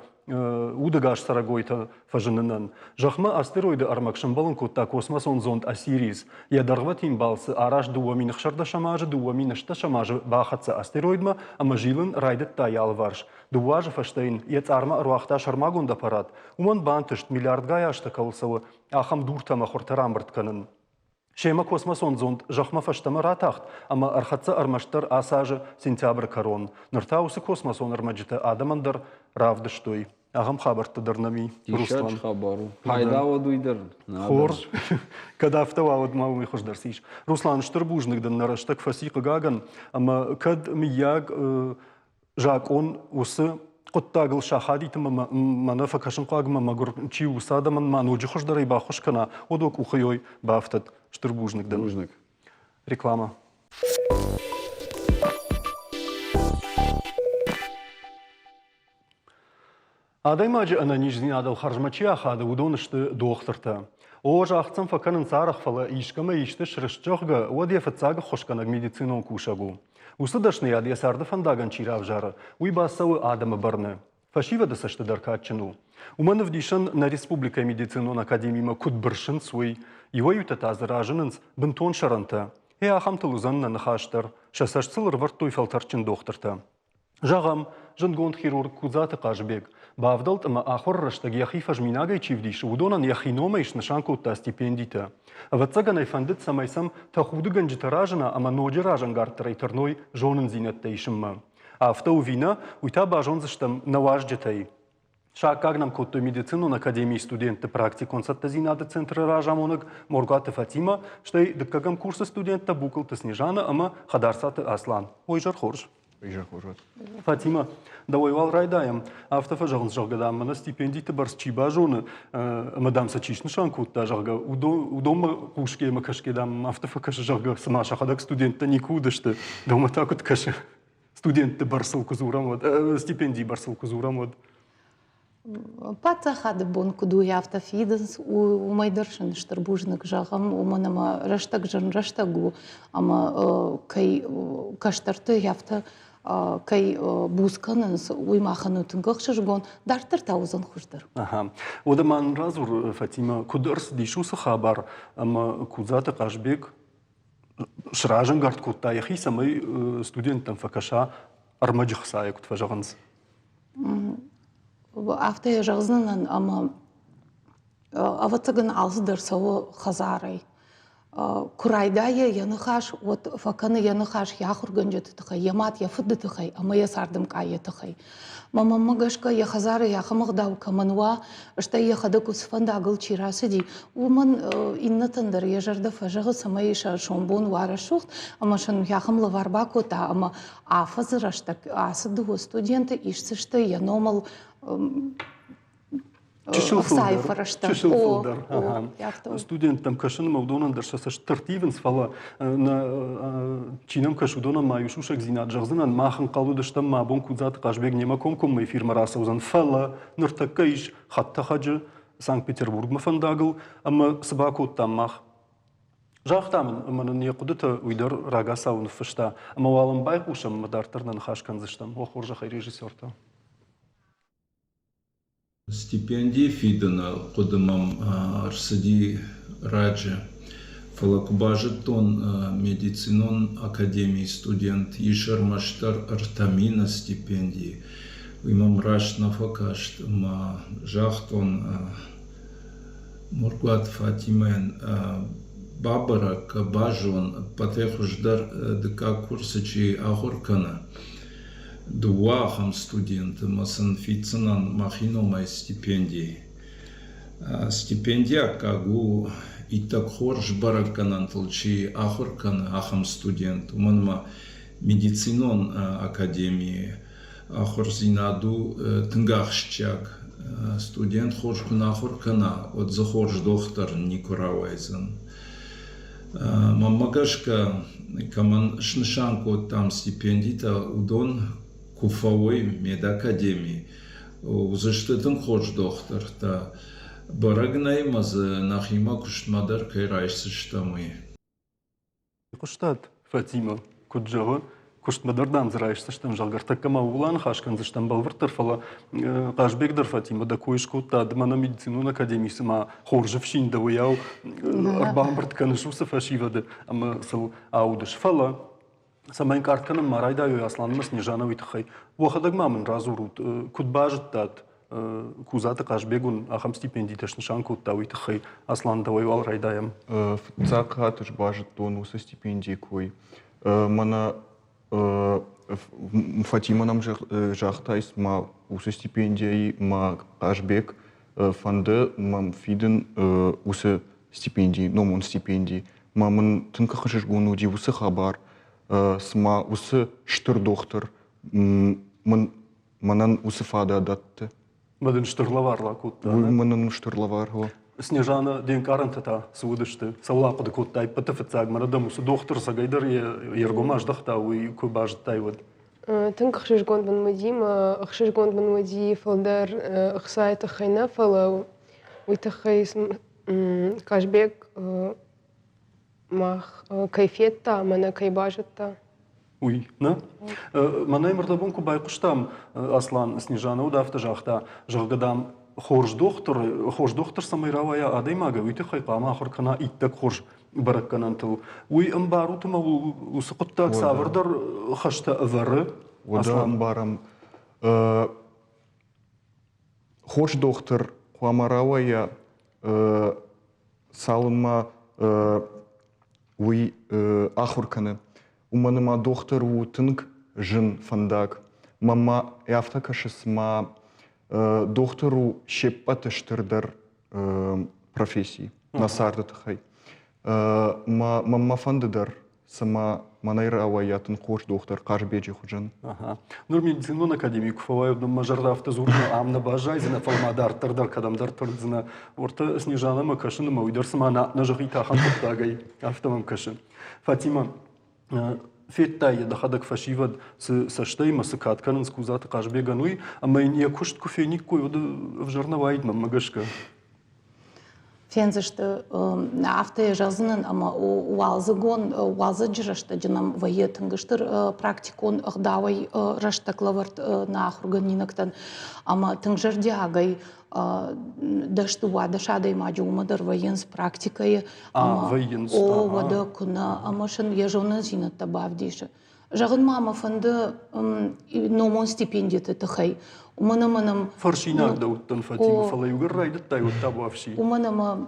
удӕгас цӕрӕгойтӕ фӕзынынӕн. Зӕхмӕ астероиды ӕрмӕг сӕмбӕлын кодта космосон зонд Осирис. Йӕ дӕргъвӕтин балцы арӕзт 2016 азы 2018 азы бахӕццӕ астероидмӕ ӕмӕ зилын райдыдта йӕ алыварс. Дыууӕ азы фӕстӕ йын йӕ цъармӕ ӕруагъта сӕрмагонд аппарат. Уымӕн бантыст, миллиардгай азтӕ кӕуыл цӕуы, ахӕм дуртӕ ӕмӕ хуыртӕ рамбырд кӕнын. Семӕ космосон зонд зӕхмӕ фӕстӕмӕ ратахт ӕмӕ ӕрхӕццӕ ӕрмӕстдӕр ацы азы сентябры кӕрон. Ныр та уыцы космосон ӕрмӕджытӕ адӕмӕн дӕр равдыстой. Ахӕм хабӕрттӕ дӕр нӕм и, Руслан. хабар у. Пайда уӕд уый дӕр. Хорз. Кӕд афтӕ уа, уӕд ма уымӕй хуыздӕр цы ис. Руслан, стыр бузныг дын, нӕ рӕстӕг фӕци, хъыгагӕн. Ӕмӕ кӕд, мыййаг, закъон уыцы хъуыддагыл сахадит ӕмӕ мӕнӕ фӕкӕсынхъуаг ӕмӕ мӕгуыр чи у, уыцы адӕмӕн ма ноджы хуыздӕрӕй баххуыс кӕна, уӕд уӕ къухы ёй бафтыд. Стыр бузныг дын. Бузныг. Реклама. Адӕймаджы ӕнӕниздзинадыл хӕрзмӕ чи ахады, уыдон сты дохтыртӕ. О, загъд сын фӕкӕнынц арӕх, фӕлӕ искӕмӕ исты срыст, зӕгъгӕ, уӕд йӕ фыццаг ӕххуысгӕнӕг медицинон кусӕг у. Уыцы дӕсныйад йӕ царды фӕндагӕн чи равзары, уый бацӕуы адӕмы бӕрны. Фӕсивӕды цӕсты дӕр кадджын у. Уымӕн ӕвдисӕн нӕ республикӕйы медицинон академимӕ куыд бырсынц, уый. Иуӕй-иутӕ та дзы разынынц бынтон сӕрӕнтӕ. Гъе ахӕмтыл уыдзӕн нӕ ныхас дӕр. Сӕ цӕст сыл ӕрывӕрдтой фӕлтӕрдджын дохтыртӕ. Зӕгъӕм, зындгонд хирург Кудзаты Хъазыбег бавдӕлд ӕмӕ ахуыры рӕстӕг йӕхи фӕзминагӕй чи вдисы, уыдонӕн йӕхи номӕй снысан кодта стипендитӕ. Ӕвӕццӕгӕн ӕй фӕндыд, цӕмӕй сӕм тӕхудыгӕнджытӕ разына ӕмӕ ноджы разӕнгарддӕрӕй тырной зонындзинӕдтӕ исынмӕ. Афтӕ у ӕви нӕ, уый та базондзыстӕм нӕ уазджытӕй. Саккаг нӕм кодтой медицинон академийы студентты практикон цӕттӕдзинады центры разамонӕг Моргуаты Фатимӕ, стӕй дыккӕгӕм курсы студенттӕ Букъылты Снежана ӕмӕ Хӕдарцаты Аслан. Ой, изӕр хорз. Изӕр хорз. Фатимӕ, дӕуӕй уал райдайӕм. Афтӕ фӕзӕгъынц, зӕгъгӕ, дам, мӕнӕ стипендиты бӕрц чи базоны ӕмӕ, дам, сӕ чи снысан кодта, зӕгъгӕ, уыдонмӕ хъусгӕ ӕмӕ кӕсгӕ, дам, афтӕ фӕкӕсы, зӕгъгӕ, цыма сӕхӕдӕг студенттӕ никуы уыдысты. Дӕумӕ та куыд кӕсы? Студентты бӕрцыл куы дзурӕм, уӕд, стипендийы бӕрцыл куы дзурӕм, уӕд. Паддзахады бон куыд у, афтӕ фидынц, уымӕй дӕр сын стыр бузныг зӕгъӕм, уымӕн ӕмӕ рӕстӕг зын рӕстӕг у, ӕмӕ кӕй кӕстӕрты афтӕ кӕй буц кӕнынц, уый махӕн у тынг ӕхсызгон, дарддӕр та уыдзӕн хуыздӕр. Ага. Уӕдӕ ма нын радзур, Фатимӕ, куыд ӕрцыдис уыцы хабар, ӕмӕ Кудзаты Хъазбег сразӕнгард кодта йӕхи, цӕмӕй студенттӕм фӕкӕса ӕрмӕджы хцайӕ, куыд фӕзӕгъынц? Афтӕ йӕ зӕгъдзынӕн, ӕмӕ ӕвӕццӕгӕн алцыдӕр цӕуы хӕдзарӕй. Куы райдайы йӕ ныхас, уӕд фӕкӕны йӕ ныхас йӕ ахуыргӕнджыты тыххӕй, йӕ мад, йӕ фыды тыххӕй ӕмӕ йӕ цардымкъайы тыххӕй. Мӕ мӕнмӕ гӕсгӕ йӕ хӕдзары ахӕм ӕгъдау кӕмӕн уа, стӕй йӕхӕдӕг уыцы фӕндагыл чи рацыди, уымӕн иннӕтӕн дӕр йӕ зӕрдӕ фӕзӕгъы, цӕмӕй сӕ сомбон уа рӕсугъд, ӕмӕ сын ахӕм лӕвар бакодта, ӕмӕ афӕдзы рӕстӕг ацы дыууӕ студенты исдзысты йӕ номыл чысыл фылдӕр, чысыл фылдӕр. Студенттӕм кӕсынмӕ уыдонӕн дӕр сӕ цӕст ӕрттивынц, фӕлӕ нӕ чи нӕм кӕсы, уыдонӕн ма иу сусӕгдзинад зӕгъдзынӕн, мах ӕнхъӕл уыдыстӕм, мӕ абон Кудзаты Хъазбег немӕ комкоммӕ эфирмӕ рацӕудзӕн, фӕлӕ ныртӕккӕ ис хӕдтӕхӕджы Санкт-Петербургмӕ фӕндагыл ӕмӕ цы бакодтам мах? Загъта мын, ӕмӕ нын йӕ хъуыдытӕ уый дӕр рагацау ныффыста, ӕмӕ уал ӕм байхъусӕм ӕмӕ дарддӕр нӕ ныхас кӕндзыстӕм. О, хорзӕхӕй режиссертӕ. Стипенди фидыны хъуыды мӕм ӕрцыди раджы, фӕлӕ куы базыдтон, медицинон академийы студент ис ӕрмӕстдӕр 3000 стипенди, уый мӕм раст нӕ фӕкаст ӕмӕ загътон Моргуаты Фатимӕйӕн бабӕрӕг кӕ, базон, ӕппӕтӕй хуыздӕр дыккаг курсы чи ахуыр кӕны, Дыууӕ ахӕм студенты ӕмӕ сын фиддзынӕн мӕхи номӕй стипенди. Стипенди аккаг у иттӕг хорз бӕрӕггӕнӕнтыл чи ахуыр кӕны, ахӕм студент, уымӕн ӕмӕ медицинон академийы ахуырдзинад у тынг ахсджиаг. Студент хорз куы нӕ ахуыр кӕна, уӕд дзы хорз дохтыр никуы рауайдзӕн. Мӕнмӕ гӕсгӕ, кӕмӕн снысан кодтам стипендитӕ, уыдон куы фӕуой медакадеми, уыдзысты тынг хорз дохтыртӕ. Бӕрӕг нӕй ӕмӕ дзы нӕхимӕ куыстмӕ дӕр кӕй райсдзыстӕм, уый. Хъуыстат, Фатимӕ куыд зӕгъы, куыстмӕ дӕр дам дзы райсдзыстӕм, зӕгъгӕ, ӕртӕккӕ ма ууыл аныхас кӕндзыстӕм бӕлвырддӕр, фӕлӕ Хъазбег дӕр Фатимӕ дӕ кой скодта, ды мӕнӕ медицинон академийы цыма хорз ӕфсин дӕ, уыйау ӕрбамбырд кӕныс уыцы фӕсивӕды ӕмӕ сыл аудыс. Фӕлӕ цӕмӕй ӕнкъард кӕнын ма райдайой Асланмӕ Снежана уый тыххӕй, уӕхӕдӕг ма мын радзурут, куыд базыдтат, Кудзаты Хъазбег уын ахӕм стипендитӕ снысан кодта, уый тыххӕй Аслан, дӕуӕй уал райдайӕм. Фыццаг хатт ӕз базыдтон уыцы стипендийы кой. Мӕнӕ Фатимӕ нӕм загъта, ма уыцы стипендийӕ ма Хъазбег фӕнды мӕм фидын уыцы стипенди, номон стипенди. Ма мын тынг ӕхсызгон уыди уыцы хабар, цыма уыцы стыр дохтыр мын мӕнӕн уыцы фадат дӕтты. Мӕ дын стыр лӕвар ракодта. Уый мӕнӕн стыр лӕвар, о. Снежана, де нкъарӕнтӕ та цы уыдысты? Цӕуыл ахъуыды кодтай ӕппӕты фыццаг? Мӕнӕ дӕм уыцы дохтыр цӕгӕйдӕр йе ргом аздӕхта, уый куы базыдтай, уӕд? Тынг ӕхсызгон мын уыди, мӕ ӕхсызгон мын уыди фылдӕр ӕхцайы тыххӕй нӕ, фӕлӕ уый тыххӕй Казбек мах кӕй федта ӕмӕ нӕ кӕй базыдта. Уый, нӕ? Мӕнӕ мӕрдӕбон куы байхъуыстам, Аслан Снежана уыд афтӕ загъта, зӕгъгӕ, дам, хорз дохтыр, хорз дохтыр цӕмӕй рауайа адӕймагӕй, уый тыххӕй хъуамӕ ахуыр кӕна иттӕг хорз бӕрӕггӕнӕнтыл. Уый ӕмбарут ӕмӕ уыцы хъуыддаг цавӕрдӕр хӕстӕ ӕвӕры? Уӕдӕ ӕмбарӕм. Хорз дохтыр хъуамӕ рауайа цалынмӕ уый ахуыр кӕны. Уымӕн ӕмӕ дохтыр у тынг зын фӕндаг. Мӕнмӕ афтӕ кӕсы, цыма дохтыр у се ппӕты стырдӕр професси нӕ царды тыххӕй. Мӕнмӕ фӕнды дӕр, цыма мӕнӕй рауайа тынг хорз дохтыр Хъазбеджы хуызӕн. Ныр медицинон академийы куы фӕуай, уӕд мӕ зӕрдӕ афтӕ дзуры, ам нӕ баззайдзынӕ, фӕлӕ ма дарддӕр дӕр кӕдӕмдӕр тырндзынӕ. Уӕртӕ Снежанамӕ кӕсын ӕмӕ уый дӕр цыма нӕ зӕгъит ахӕм хъуыддагӕй, афтӕ мӕм кӕсы. Фатимӕ, федтай йӕ дӕхӕдӕг фӕсивӕд цы цӕстӕй ӕмӕ цы кад кӕнынц Кудзаты Хъазбегӕн, уый, ӕмӕ йын йӕ куыст куы фениккой, уӕд ӕвзӕр нӕ уаид мӕнмӕ гӕсгӕ. Фендзысты, афтӕ йӕ зӕгъдзынӕн, ӕмӕ уалдзыгон уалдзӕджы рӕстӕджы нӕм вӕййы тынг стыр практикон ӕгъдауӕй рӕстӕг лӕвӕрд нӕ ахуыргӕнинӕгтӕн ӕмӕ тынг зӕрдиагӕй 10-12 адӕймаджы уымӕ дӕр вӕййынц практикӕйы. Вӕййынц. О, уӕдӕ куы нӕ, ӕмӕ сын йӕ зонындзинӕдтӕ бавдисы. Зӕгъын ма мӕ фӕнды номон стипендиты тыххӕй. Уымӕн ӕмӕ нӕм... Фӕрсинаг дӕ уыдтӕн, Фатимӕ, фӕлӕ иугӕр райдыдтай, уӕд та буафси. Уымӕн ӕмӕ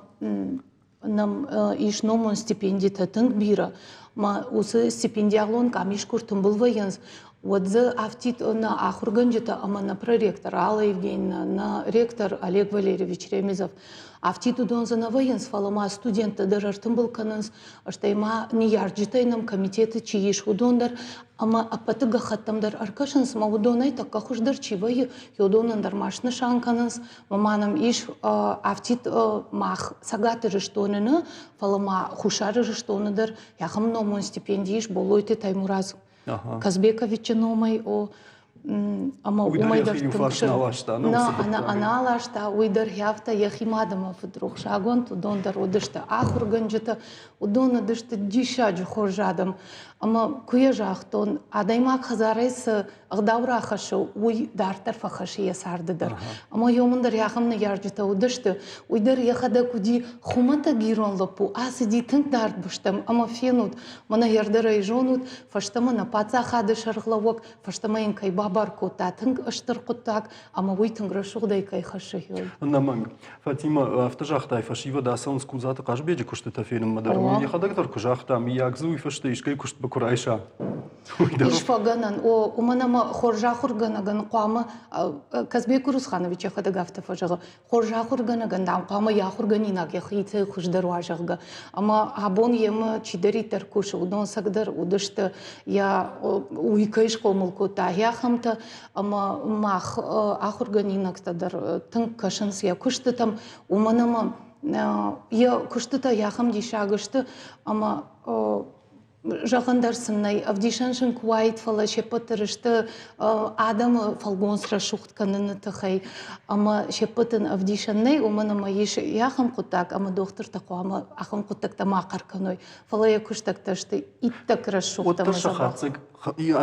нӕм ис номон стипендитӕ тынг бирӕ. Ма уыцы стипендиалон къамис куы ртымбыл вӕййынц, уӕд дзы афтид нӕ ахуыргӕнджытӕ ӕмӕ нӕ проректор Алла Евгеньевна, нӕ ректор Олег Валерьевич Ремезов афтид уыдон дзы нӕ вӕййынц, фӕлӕ ма студенттӕ дӕр ӕртымбыл кӕнынц стӕй ма ныййарджытӕй нӕм комитеты чи ис, уыдон дӕр ӕмӕ ӕппӕты гӕххӕттӕм дӕр ӕркӕсынц, ӕмӕ уыдонӕй тӕккӕ хуыздӕр чи вӕййы, уыдонӕн дӕр ма снысан кӕнынц. Ӕмӕ ма нӕм ис афтид мах Цӕгат Ирыстоны нӕ, фӕлӕ ма Хуссар Ирыстоны дӕр ахӕм номон стипенди ис Болойты Таймураз Казбековичы номӕй. О, ӕмӕ уымӕй дӕр тынг нӕ аласта, уый дӕр афтӕ йӕхи мад ӕмӕ фыд рухсагонд, уыдон дӕр уыдысты ахуыргӕнджытӕ, уыдон уыдысты диссаджы хорз адӕм. Ӕмӕ куы йӕ загътон, адӕймаг хӕдзарӕй цы ӕгъдау рахӕссы, уый дарддӕр фӕхӕссы йӕ царды дӕр. Ӕмӕ йомын дӕр ахӕм ныййарджытӕ уыдысты, уый дӕр йӕхӕдӕг уыди хуымӕтӕг ирон лӕппу, ацыди тынг дард бӕстӕм ӕмӕ фенут, мӕнӕ ӕрдӕр ӕй зонут, фӕстӕмӕ нӕ паддзахады сӕргълӕууӕг фӕстӕмӕ йын кӕй бабар кодта тынг стыр хъуыддаг ӕмӕ уый тынг рӕсугъдӕй кӕй хӕссы. Ӕнӕмӕнг. Фатимӕ, афтӕ загътай, фӕсивӕд ацӕуынц Кудзаты Хъазбеджы куыстытӕ фенынмӕ дӕр. Уый йӕхӕдӕг дӕр куы загъта, мыййаг дзы уый фӕстӕ искӕй куыстмӕ куы райса. Ис фӕгӕнӕн. О, уымӕн ӕмӕ хорз ахуыргӕнӕгӕн хъуамӕ Казбек Урусханович йӕхӕдӕг афтӕ фӕзӕгъы, хорз ахуыргӕнӕгӕн, дам, хъуамӕ йӕ ахуыргӕнинаг йӕхицӕй хуыздӕр уа, зӕгъгӕ. Ӕмӕ абон йемӕ чидӕриддӕр кусы, уыдон цӕгдӕр уыдысты йӕ уый кӕй схъомыл кодта, ахӕмтӕ. Ӕмӕ мах ахуыргӕнинӕгтӕ дӕр тынг кӕсынц йӕ куыстытӕм, уымӕн ӕмӕ йӕ куыстытӕ ахӕм диссаг сты, ӕмӕ зӕгъӕн дӕр сын нӕй, ӕвдисӕн сын куы уаид, фӕлӕ се ппӕт дӕр сты адӕмы фӕлгонц рӕсугъд кӕныны тыххӕй ӕмӕ се ппӕтӕн ӕвдисӕн нӕй, уымӕн ӕмӕ ис ахӕм хъуыддаг, ӕмӕ дохтыртӕ хъуамӕ ахӕм хъуыддӕгтӕ ма хъӕр кӕной, фӕлӕ йӕ куыстӕгтӕ сты иттӕг рӕсугъд ӕмӕ Уӕддӕр сӕ хатдзӕг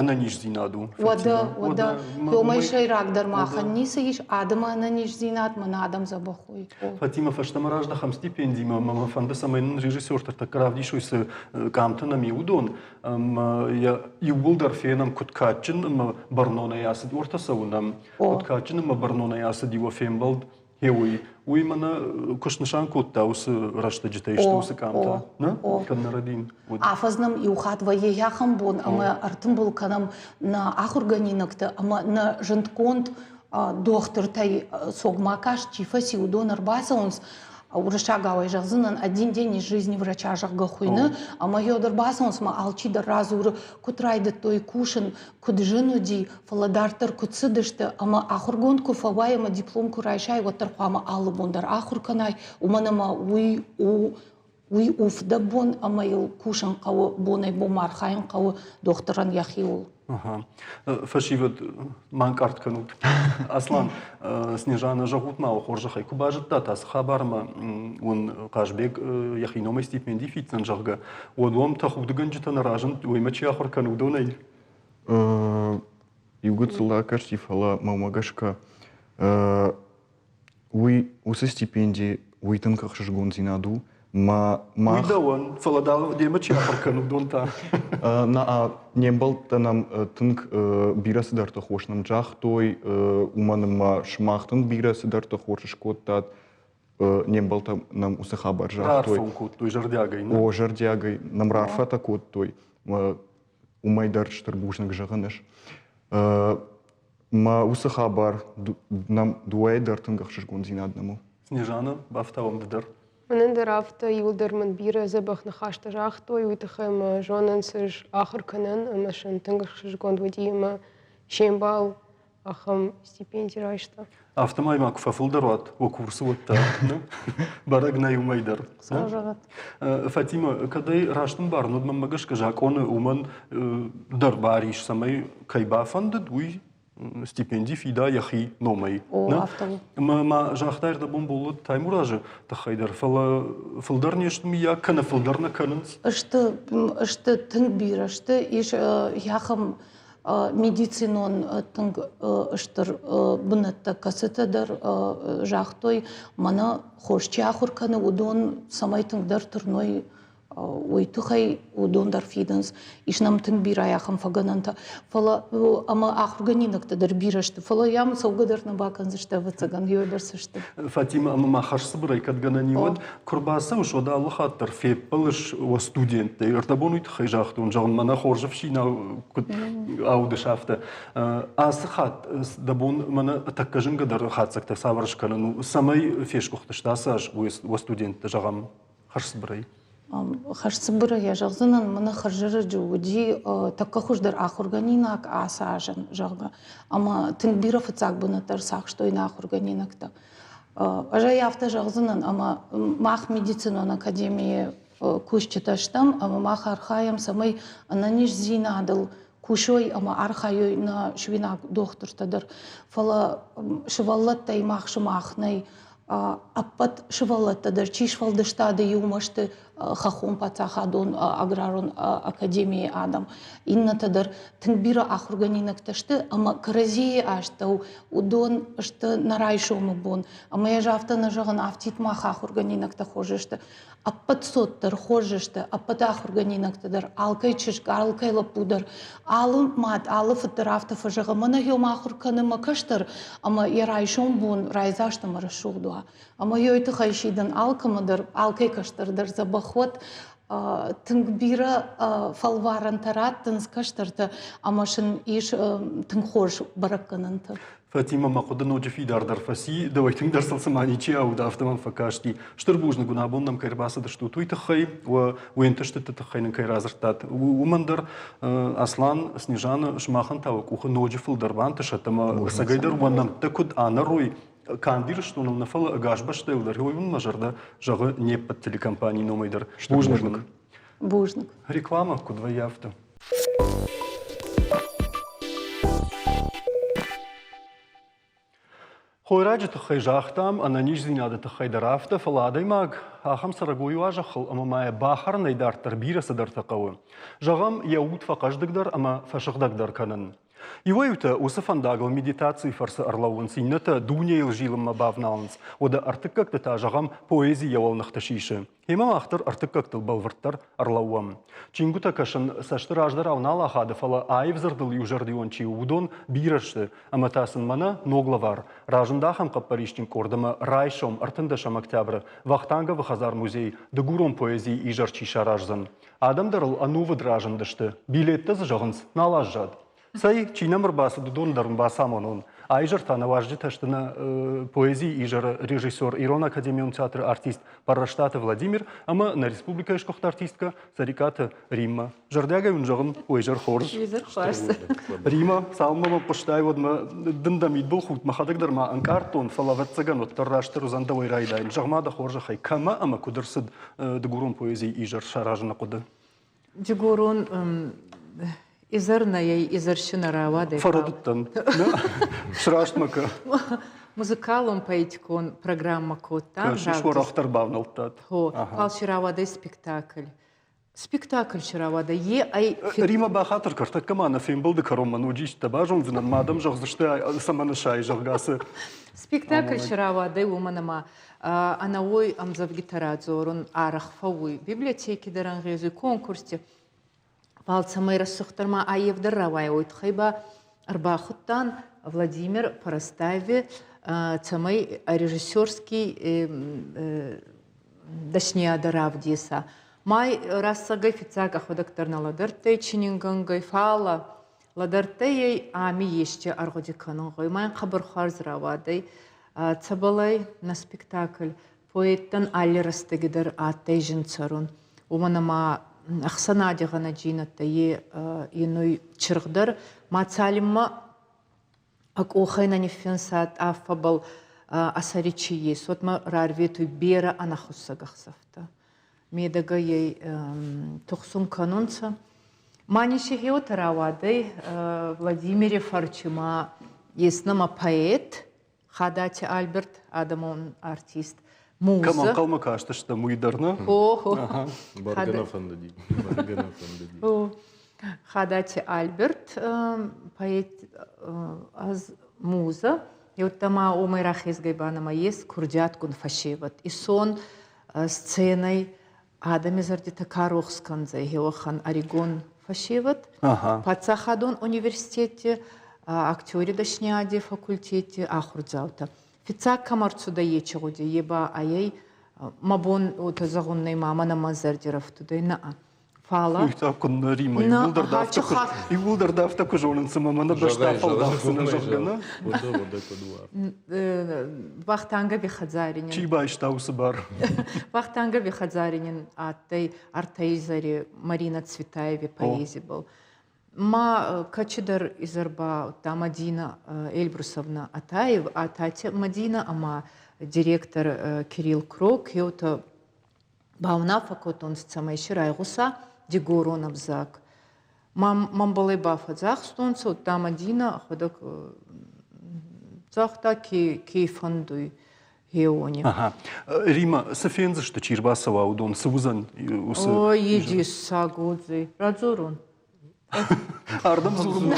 ӕнӕниздзинад у. Уӕдӕ, уӕдӕ, уымӕй сӕйрагдӕр махӕн ницы ис, адӕмы ӕнӕниздзинад, мӕнӕ адӕм дзӕбӕх уой. Фатимӕ, фӕстӕмӕ раздӕхӕм стипендимӕ, ӕмӕ мӕ фӕнды, цӕмӕй нын режиссертӕ тӕккӕ равдисой, цы къамтӕ нӕм и, уыдон. Ӕмӕ йӕ иууылдӕр фенӕм, куыд кадджын ӕмӕ бӕрнонӕй ацыд, уӕртӕ сӕ уынӕм, куыд кадджын ӕмӕ бӕрнонӕй ацыди уӕ фембӕлд Гъе уый. Уый мӕнӕ куы снысан кодта уыцы рӕстӕджытӕй сты уыцы къамтӕ. Нӕ? Кӕд нӕ рӕдийын? Афӕдз нӕм иу хатт вӕййы ахӕм бон, ӕмӕ ӕртымбыл кӕнӕм нӕ ахуыргӕнинӕгты ӕмӕ нӕ зындгонд дохтыртӕй цогмӕ каст чи фӕци, уыдон ӕрбацӕуынц уырыссагау зӕгъдзынӕн один день из жизни врача, зӕгъгӕ, хуыйны, ӕмӕ йӕ дӕр бацӕуынц ӕмӕ алчи дӕр радзуры, куыд райдыдтой кусын, куыд зын уыди, фӕлӕ дарддӕр куыд цыдысты ӕмӕ ахуыргонд куы фӕуай ӕмӕ диплом куы райсай, уӕддӕр хъуамӕ алы бон дӕр ахуыр кӕнай, уымӕн ӕмӕ уый у уый у фыдӕбон ӕмӕ йыл кусын хъӕуы, бонӕй-бонмӕ архайын хъӕуы дохтырӕн йӕхиуыл. Ага. Фӕсивӕд, ма ӕнкъард кӕнут. Аслан, Снежана, зӕгъут ма, хорзӕхӕй, куы базыдтат ацы хабармӕ уын Хъазбег йӕхи номӕй стипенди фиддзӕн, зӕгъгӕ, уӕд уӕм тӕхудыгӕнджытӕ нӕ разынд, уемӕ чи ахуыр кӕны, уыдонӕй? Иу гыццыл ракасти, фӕлӕ мӕнмӕ гӕсгӕ уый уыцы стипенди уый тынг ӕхсызгондзинад у. Мӕ мах... Уый дӕуӕн, фӕлӕ демӕ чи ахуыр кӕны, уыдон та? Нӕ, не мбӕлттӕ нӕм тынг бирӕ цыдӕртӕ хорз нӕм загътой, уымӕн ӕмӕ сымах тынг бирӕ цыдӕртӕ хорз скодтат. Не мбӕлттӕ нӕм уыцы хабар загътой. Раарфӕ кодтой зӕрдиагӕй. О, зӕрдиагӕй нӕм раарфӕтӕ кодтой. Уымӕй дӕр стыр бузныг зӕгъын ӕз. Мӕ уыцы хабар нӕм дыууӕйы дӕр тынг ӕхсызгондзинад нӕм у. Снежана, бафтауӕм ды дӕр. Мӕнӕн дӕр афтӕ иуылдӕр мын бирӕ дзӕбӕх ныхӕстӕ загътой, уый тыххӕй мӕ зонынц ӕз ахуыр кӕнын ӕмӕ сын тынг ӕхсызгонд уыди ӕмӕ се мбал ахӕм стипенди райста. Афтӕмӕй ма куы фӕфылдӕр уат уӕ курсы уӕдта, бӕрӕг нӕй уымӕй дӕр. Фатима, кӕд ӕй раст ӕмбарын, уӕд мӕнмӕ гӕсгӕ закъоны уымӕн дӕр бар ис, цӕмӕй кӕй бафӕндыд, уый стипенди фида йӕхи номӕй. О, афтӕ у. Ӕмӕ ма загътай ӕрдӕбон Боллоты Таймуразы тыххӕй дӕр, фӕлӕ фылдӕр не сты мыййаг, кӕнӕ фылдӕр нӕ кӕнынц? Сты, сты тынг бирӕ сты. Ис ахӕм медицинон тынг стыр бынӕттӕ, кӕцытӕ дӕр загътой, мӕнӕ хорз чи ахуыр кӕны, уыдон цӕмӕй тынгдӕр тырной, уый тыххӕй уыдон дӕр фидынц. Ис нӕм тынг бирӕ ахӕм фӕгӕнӕнтӕ. Фӕлӕ ӕмӕ ахуыргӕнинӕгтӕ дӕр бирӕ сты, фӕлӕ йӕм цӕугӕ дӕр нӕ бакӕндзысты, ӕвӕццӕгӕн, йойбӕрц сты. Фатимӕ, ӕмӕ ма хӕрзцыбырӕй кӕд гӕнӕн и, уӕд куы рбацӕуыс, уӕд алы хатт дӕр феппӕлыс уӕ студенттӕй. Ӕрдӕбон уый тыххӕй загътон, зӕгъын, мӕнӕ хорз ӕфсинау куыд аудыс, афтӕ. Ацы хатт дӕ бон мӕнӕ тӕккӕ зынгӕдӕр хатдзӕгтӕ цавӕр скӕнын у, цӕмӕй фесгуыхтысты ацы аз уӕ студенттӕ, зӕгъӕм, хӕрзцыбырӕй? Хӕрзцыбырӕй йӕ зӕгъдзынӕн, мӕнӕ хӕрзӕрӕджы уыди тӕккӕ хуыздӕр ахуыргӕнинаг ацы азӕн, зӕгъгӕ. Ӕмӕ тынг бирӕ фыццаг бынӕттӕ ӕрцахстой нӕ ахуыргӕнинӕгтӕ. Ӕз ӕй афтӕ зӕгъдзынӕн, ӕмӕ мах медицинон академийы кусджытӕ стӕм ӕмӕ мах архайӕм, цӕмӕй ӕнӕниздзинадыл кусой ӕмӕ архайой нӕ суинаг дохтыртӕ дӕр. Фӕлӕ сывӕллӕттӕй мах сымах нӕй ӕппӕт сывӕллӕттӕ дӕр чи сфӕлдыстады иумӕ сты хӕххон паддзахадон аграрон академийы адӕм, иннӕтӕ дӕр тынг бирӕ ахуыргӕнинӕгтӕ сты ӕмӕ кӕрӕдзийы астӕу уыдон сты нӕ райсомы бон. Ӕмӕ ӕз афтӕ нӕ зӕгъын, афтид мах ахуыргӕнинӕгтӕ хорз сты. Ӕппӕт цот дӕр хорз сты, ӕппӕт ахуыргӕнинӕгтӕ дӕр, алкӕй чызг, алкӕй лӕппу дӕр, алы мад, алы фыд дӕр афтӕ фӕзӕгъы, мӕнӕ йӕм ахуыр кӕны мӕ кӕстӕр, ӕмӕ йӕ райсом бон райдзаст ӕмӕ рӕсугъд уа. Ӕмӕ йой тыххӕй сидын алкӕмӕ дӕр, алкӕй кӕстӕр дӕр дзӕбӕх уӕд. Тынг бирӕ фӕлварӕнтӕ раттынц кӕстӕртӕ ӕмӕ сын ис тынг хорз бӕрӕггӕнӕнтӕ. Фатимӕ, мӕ хъуыды ноджы фидардӕр фӕци, дӕуӕй тынгдӕр сыл цыма ничи ауд, афтӕ мӕм фӕкасти. Стыр бузныг уын, абон нӕм кӕй ӕрбацыдыстут, уый тыххӕй, уӕ уе нтыстыты тыххӕй нын кӕй радзырдтат. Уымӕн дӕр Аслан, Снежана, сымахӕн та уӕ къухы ноджы фылдӕр бантысӕд ӕмӕ ӕцӕгӕйдӕр уӕ нӕмттӕ куыд ӕнӕрой, канд Ирыстоныл нӕ, фӕлӕ ӕгас бӕстӕйыл дӕр, уый уын мӕ зӕрдӕ зӕгъы не ппӕт телекомпанийы номӕй дӕр. Бузныг. Бузныг. Реклама куыд вӕййы, афтӕ. Хойраджы тыххӕй загътам, ӕнӕниздзинады тыххӕй дӕр афтӕ, фӕлӕ адӕймаг ахӕм цӕрӕгой у а-зӕххыл ӕмӕ ма йӕ бахӕрынӕй дарддӕр бирӕ цыдӕртӕ хъӕуы. Зӕгъӕм, йӕ уд фӕхъӕздыгдӕр ӕмӕ фӕсыгъдӕгдӕр кӕнын. Иуӕй-иутӕ уыцы фӕндагыл медитацийы фӕрцы ӕрлӕууынц, иннӕтӕ дунейыл зилынмӕ бавналынц, уӕдӕ ӕртыккӕгты та, зӕгъӕм, поэзи йӕ уӕлныхты сисы. Гъемӕ мах дӕр ӕртыккӕгтыл бӕлвырддӕр ӕрлӕууӕм. Чингуытӕ кӕсын цӕсты раздӕрау нал ахады, фӕлӕ аив дзырдыл иузӕрдион чи у, уыдон бирӕ сты, ӕмӕ та сын мӕнӕ ног лӕвар. Разынд ахӕм хъӕппӕрисджын къорд ӕмӕ райсом, 13 октябры, Вахтанговы хӕдзар-музей дыгурон поэзийы изӕр чи сараздзӕн. Адӕм дӕр ыл ӕнувыд разындысты, билеттӕ дзы зӕгъынц, нал аззад. Цӕй, чи нӕм ӕрбацыд, уыдон дӕр ын бацамонон. А изӕр та нӕ уазджытӕ сты нӕ поэзийы изӕры режиссер, Ирон академион театры артист Пӕррӕстаты Владимир ӕмӕ нӕ республикӕйы сгуыхт артисткӕ Цӕрикъаты Риммӕ. Зӕрдиагӕй уын зӕгъын, уӕ изӕр хорз. Изӕр хорз. Римӕ, цалынмӕ мӕ хъуыстай, уӕдмӕ дын дӕ мидбылхудт мӕхӕдӕг дӕр ма ӕнкъардтон, фӕлӕ ӕвӕццӕгӕн уӕддӕр растдӕр уыдзӕн дӕуӕй райдайын. Зӕгъ-ма дӕ хорзӕхӕй, кӕмӕ ӕмӕ куыд ӕрцыд дыгурон поэзийы изӕр саразыны хъуыды? Дигорон изӕр нӕй изӕрси нӕ рауадӕй. Фӕрӕдыдтӕн. Сраст мӕ кӕ. Музыкалон поэтикон программӕ кодтам. Кӕсыс, уӕрӕхдӕр бавнӕлдтат. Хо, фал си рауадӕй спектакль. Спектакль си рауадӕй. Е ӕй Рима бахатыр кӕртӕккӕ ма нӕ фембӕлды кӕронмӕ ноджы истытӕ базондзынӕн, ма дӕм зӕгъдзысты, цӕмӕн сай, зӕгъгӕ, цы. Спектакль си рауадӕй, уомӕн ӕма ӕнӕуой ӕмдзӕвгитӕ радзорун арӕх фӕууй библиотеки дӕр ӕнгъезуй конкурсти. Фал цӕмӕй рӕсугъддӕр ма аййевдӕр рауайа, уой туххӕй ба ӕрбахудтан Владимир Парастаеви, цӕмӕй режиссерский дӕсниадӕ равдеса. Май рӕстӕгӕй фиццаг ӕхуӕдӕг дӕр нӕ лӕдӕрдтӕй чинингӕнгӕй, фалӕ лӕдӕрдтӕй ӕй ами еске ӕргъуди кӕнун гъӕуй. Ма ин хъӕбӕр хуарз рауадӕй. Цӕбӕлӕй нӕ спектакль поэттӕн алли рӕстӕги дӕр адтӕй зин цӕрун. Уомӕн ӕма ӕхсӕнади гъӕнӕджийнӕдтӕ е иной чиргъдӕр ма цалинмӕ ӕ къохӕй нӕ ниффинсад аффӕбӕл ӕ сӕри чи ес, уӕдмӕ рарветуй берӕ ӕнӕхуссӕг ӕхсӕвтӕ. Медӕгӕй ӕй тухсун кӕнунцӕ. Ма нисихеуотӕ рауадӕй Владимири фӕрчи ма ес нӕмӕ поэт Хадати Альберт, адӕмон артист, муза. Кӕм ӕнхъӕлмӕ кастыстӕм, уый дӕр нӕ? О, Бӕргӕ нӕ фӕндыди. Бӕргӕ нӕ фӕндыди. Хадати Альберт, поэт ӕз муза, еудта ма уомӕй рахезгӕй ба нӕмӕ ес курдиатгун фӕсевӕд. Исон сценӕй адӕми зӕрдитӕ ка рохс кӕндзӕй, уӕхӕн ӕригон фӕсевӕд. Паддзахадон университетти актери дӕсниади факультети ахурдзаутӕ. Фиццаг кӕмӕ рцудӕй ечи гъуди, е ба айӕй мӕ бон уотӕ зӕгъун нӕй, ма мӕнӕ мӕ зӕрди рӕфтудӕй нӕ. Фӕлӕ Уый та куыннӕ Рима, иууылдӕр дӕ афтӕ куы иууылдӕр дӕ афтӕ куы зонынц, ӕмӕ мӕнӕ бӕстӕ фӕлдахдзынӕ, зӕгъгӕ, нӕ? Вахтангови хӕдзари Чи байста уыцы бар? Вахтангови хӕдзари нин адтӕй ӕртӕ изӕри Марина Цветаеви поэзибӕл. Ма кӕчидӕр изӕр ба удта Мадина Эльбрусовна Атаев, Атати Мадина ӕма директор Кирилл Крок еутӕ баунаффӕ кодтонцӕ, цӕмӕй си райгъуса дигорон ӕвзаг. Мӕнбӕл ӕй бафӕдзахстонцӕ, удта Мадина ӕхуӕдӕг загъта, ке, ке фӕндуй хеуони. Ага. Рима, цы фендзысты, чи рбацӕуа, уыдон, цы уыдзӕн уыцы? Ой, диссаг уыдзӕй. Радзорун. Ардӕм дзурын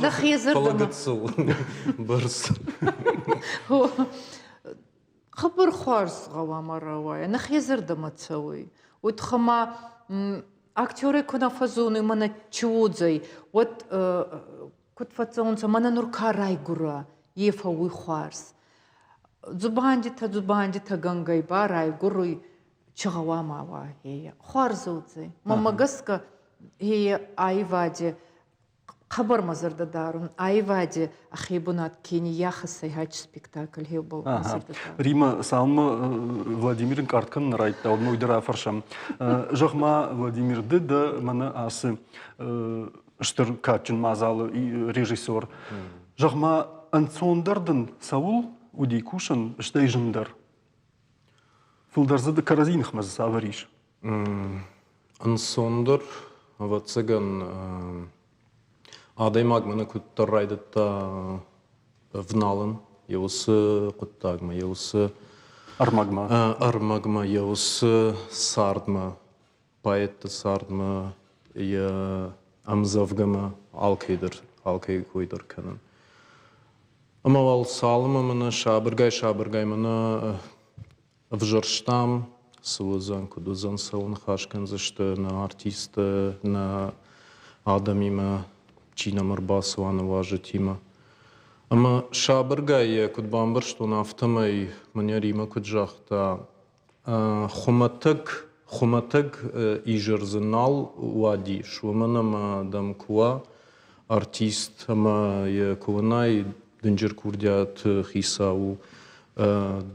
Нӕхи Фӕлӕ гыццыл бӕрц. Хъӕбӕр хуарз гъӕуама рауайа, нӕхе зӕрдӕмӕ цӕуй. Уотӕ ма актерӕй ку нӕ фӕззонуй, мӕнӕ чи уодзӕй, уӕд куд фӕццӕунцӕ, мӕнӕ нур ка райгура, е фӕууй хуарз. Дзубандитӕ, дзубандитӕ гӕнгӕй ба райгуруй. Чи гъӕуама уа ейӕ? Хуарз уодзӕй. Мӕнмӕ гӕсгӕ, ейӕ аивади хъӕбӕр мӕ зӕрдӕ дарун, аивади ӕхе бунат ке ниййахӕссӕй хач спектакль хебал мӕ зӕрдӕ дарун. Рима, цалынмӕ Владимир ӕнкъард кӕнын райдыдта, уӕдмӕ уый дӕр афӕрсӕм. Зӕгъ-ма, Владимир, ды дӕ мӕнӕ ацы стыр кадджын мадзалы режиссер. Зӕгъ-ма, ӕнцондӕр дын цӕуыл уыди кусын, стӕй зындӕр? Фылдӕр дзы кӕрӕдзи ныхмӕ дзы цавӕр ис? Ӕнцондӕр, ӕвӕццӕгӕн, адӕймаг мӕнӕ куыддӕр райдыдта ӕвналын йӕ уыцы хъуыддагмӕ, йӕ уыцы ӕрмӕгмӕ, ӕрмӕгмӕ, йӕ уыцы цардмӕ, поэтты цардмӕ, йӕ ӕмдзӕвгӕмӕ алкӕй дӕр, алкӕй кой дӕр кӕнын. Ӕмӕ уал цалынмӕ мӕнӕ сабыргай-сабыргай мӕнӕ ӕвзӕрстам, цы уыдзӕн, куыд уыдзӕн, цӕуыл ныхас кӕндзысты нӕ артисттӕ, нӕ адӕмимӕ, чи нӕм ӕрбацӕуа нӕ уазджытимӕ. Ӕмӕ сабыргай йӕ куыд бамбӕрстон, афтӕмӕй мын Римӕ куыд загъта, хуымӕтӕг хуымӕтӕг изӕр дзы нал уадис, уымӕн ӕмӕ дӕм куы уа артист ӕмӕ йӕ куы уынай дынджыр курдиаты хицау у,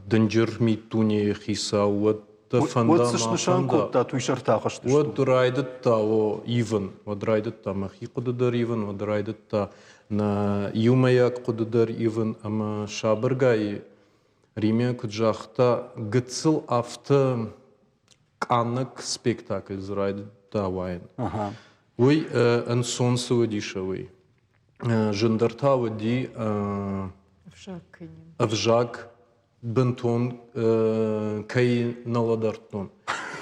дынджыр миддунейы хицау, уӕд дӕ фӕнда Уӕд цы снысан кодтат, уый сӕрты ахызтысты? Уӕд райдыдта о ивын, уӕд райдыдта мӕхи хъуыды дӕр ивын, уӕд райдыдта нӕ иумӕйаг хъуыды дӕр ивын ӕмӕ сабыргай Римӕ куыд загъта, гыццыл афтӕ къаннӕг спектакль дзы райдыдта уайын. Уый ӕнцон цы уыдис, уый. Зындӕр та уыди ӕвзаг бынтон кӕй нӕ лӕдӕрдтон,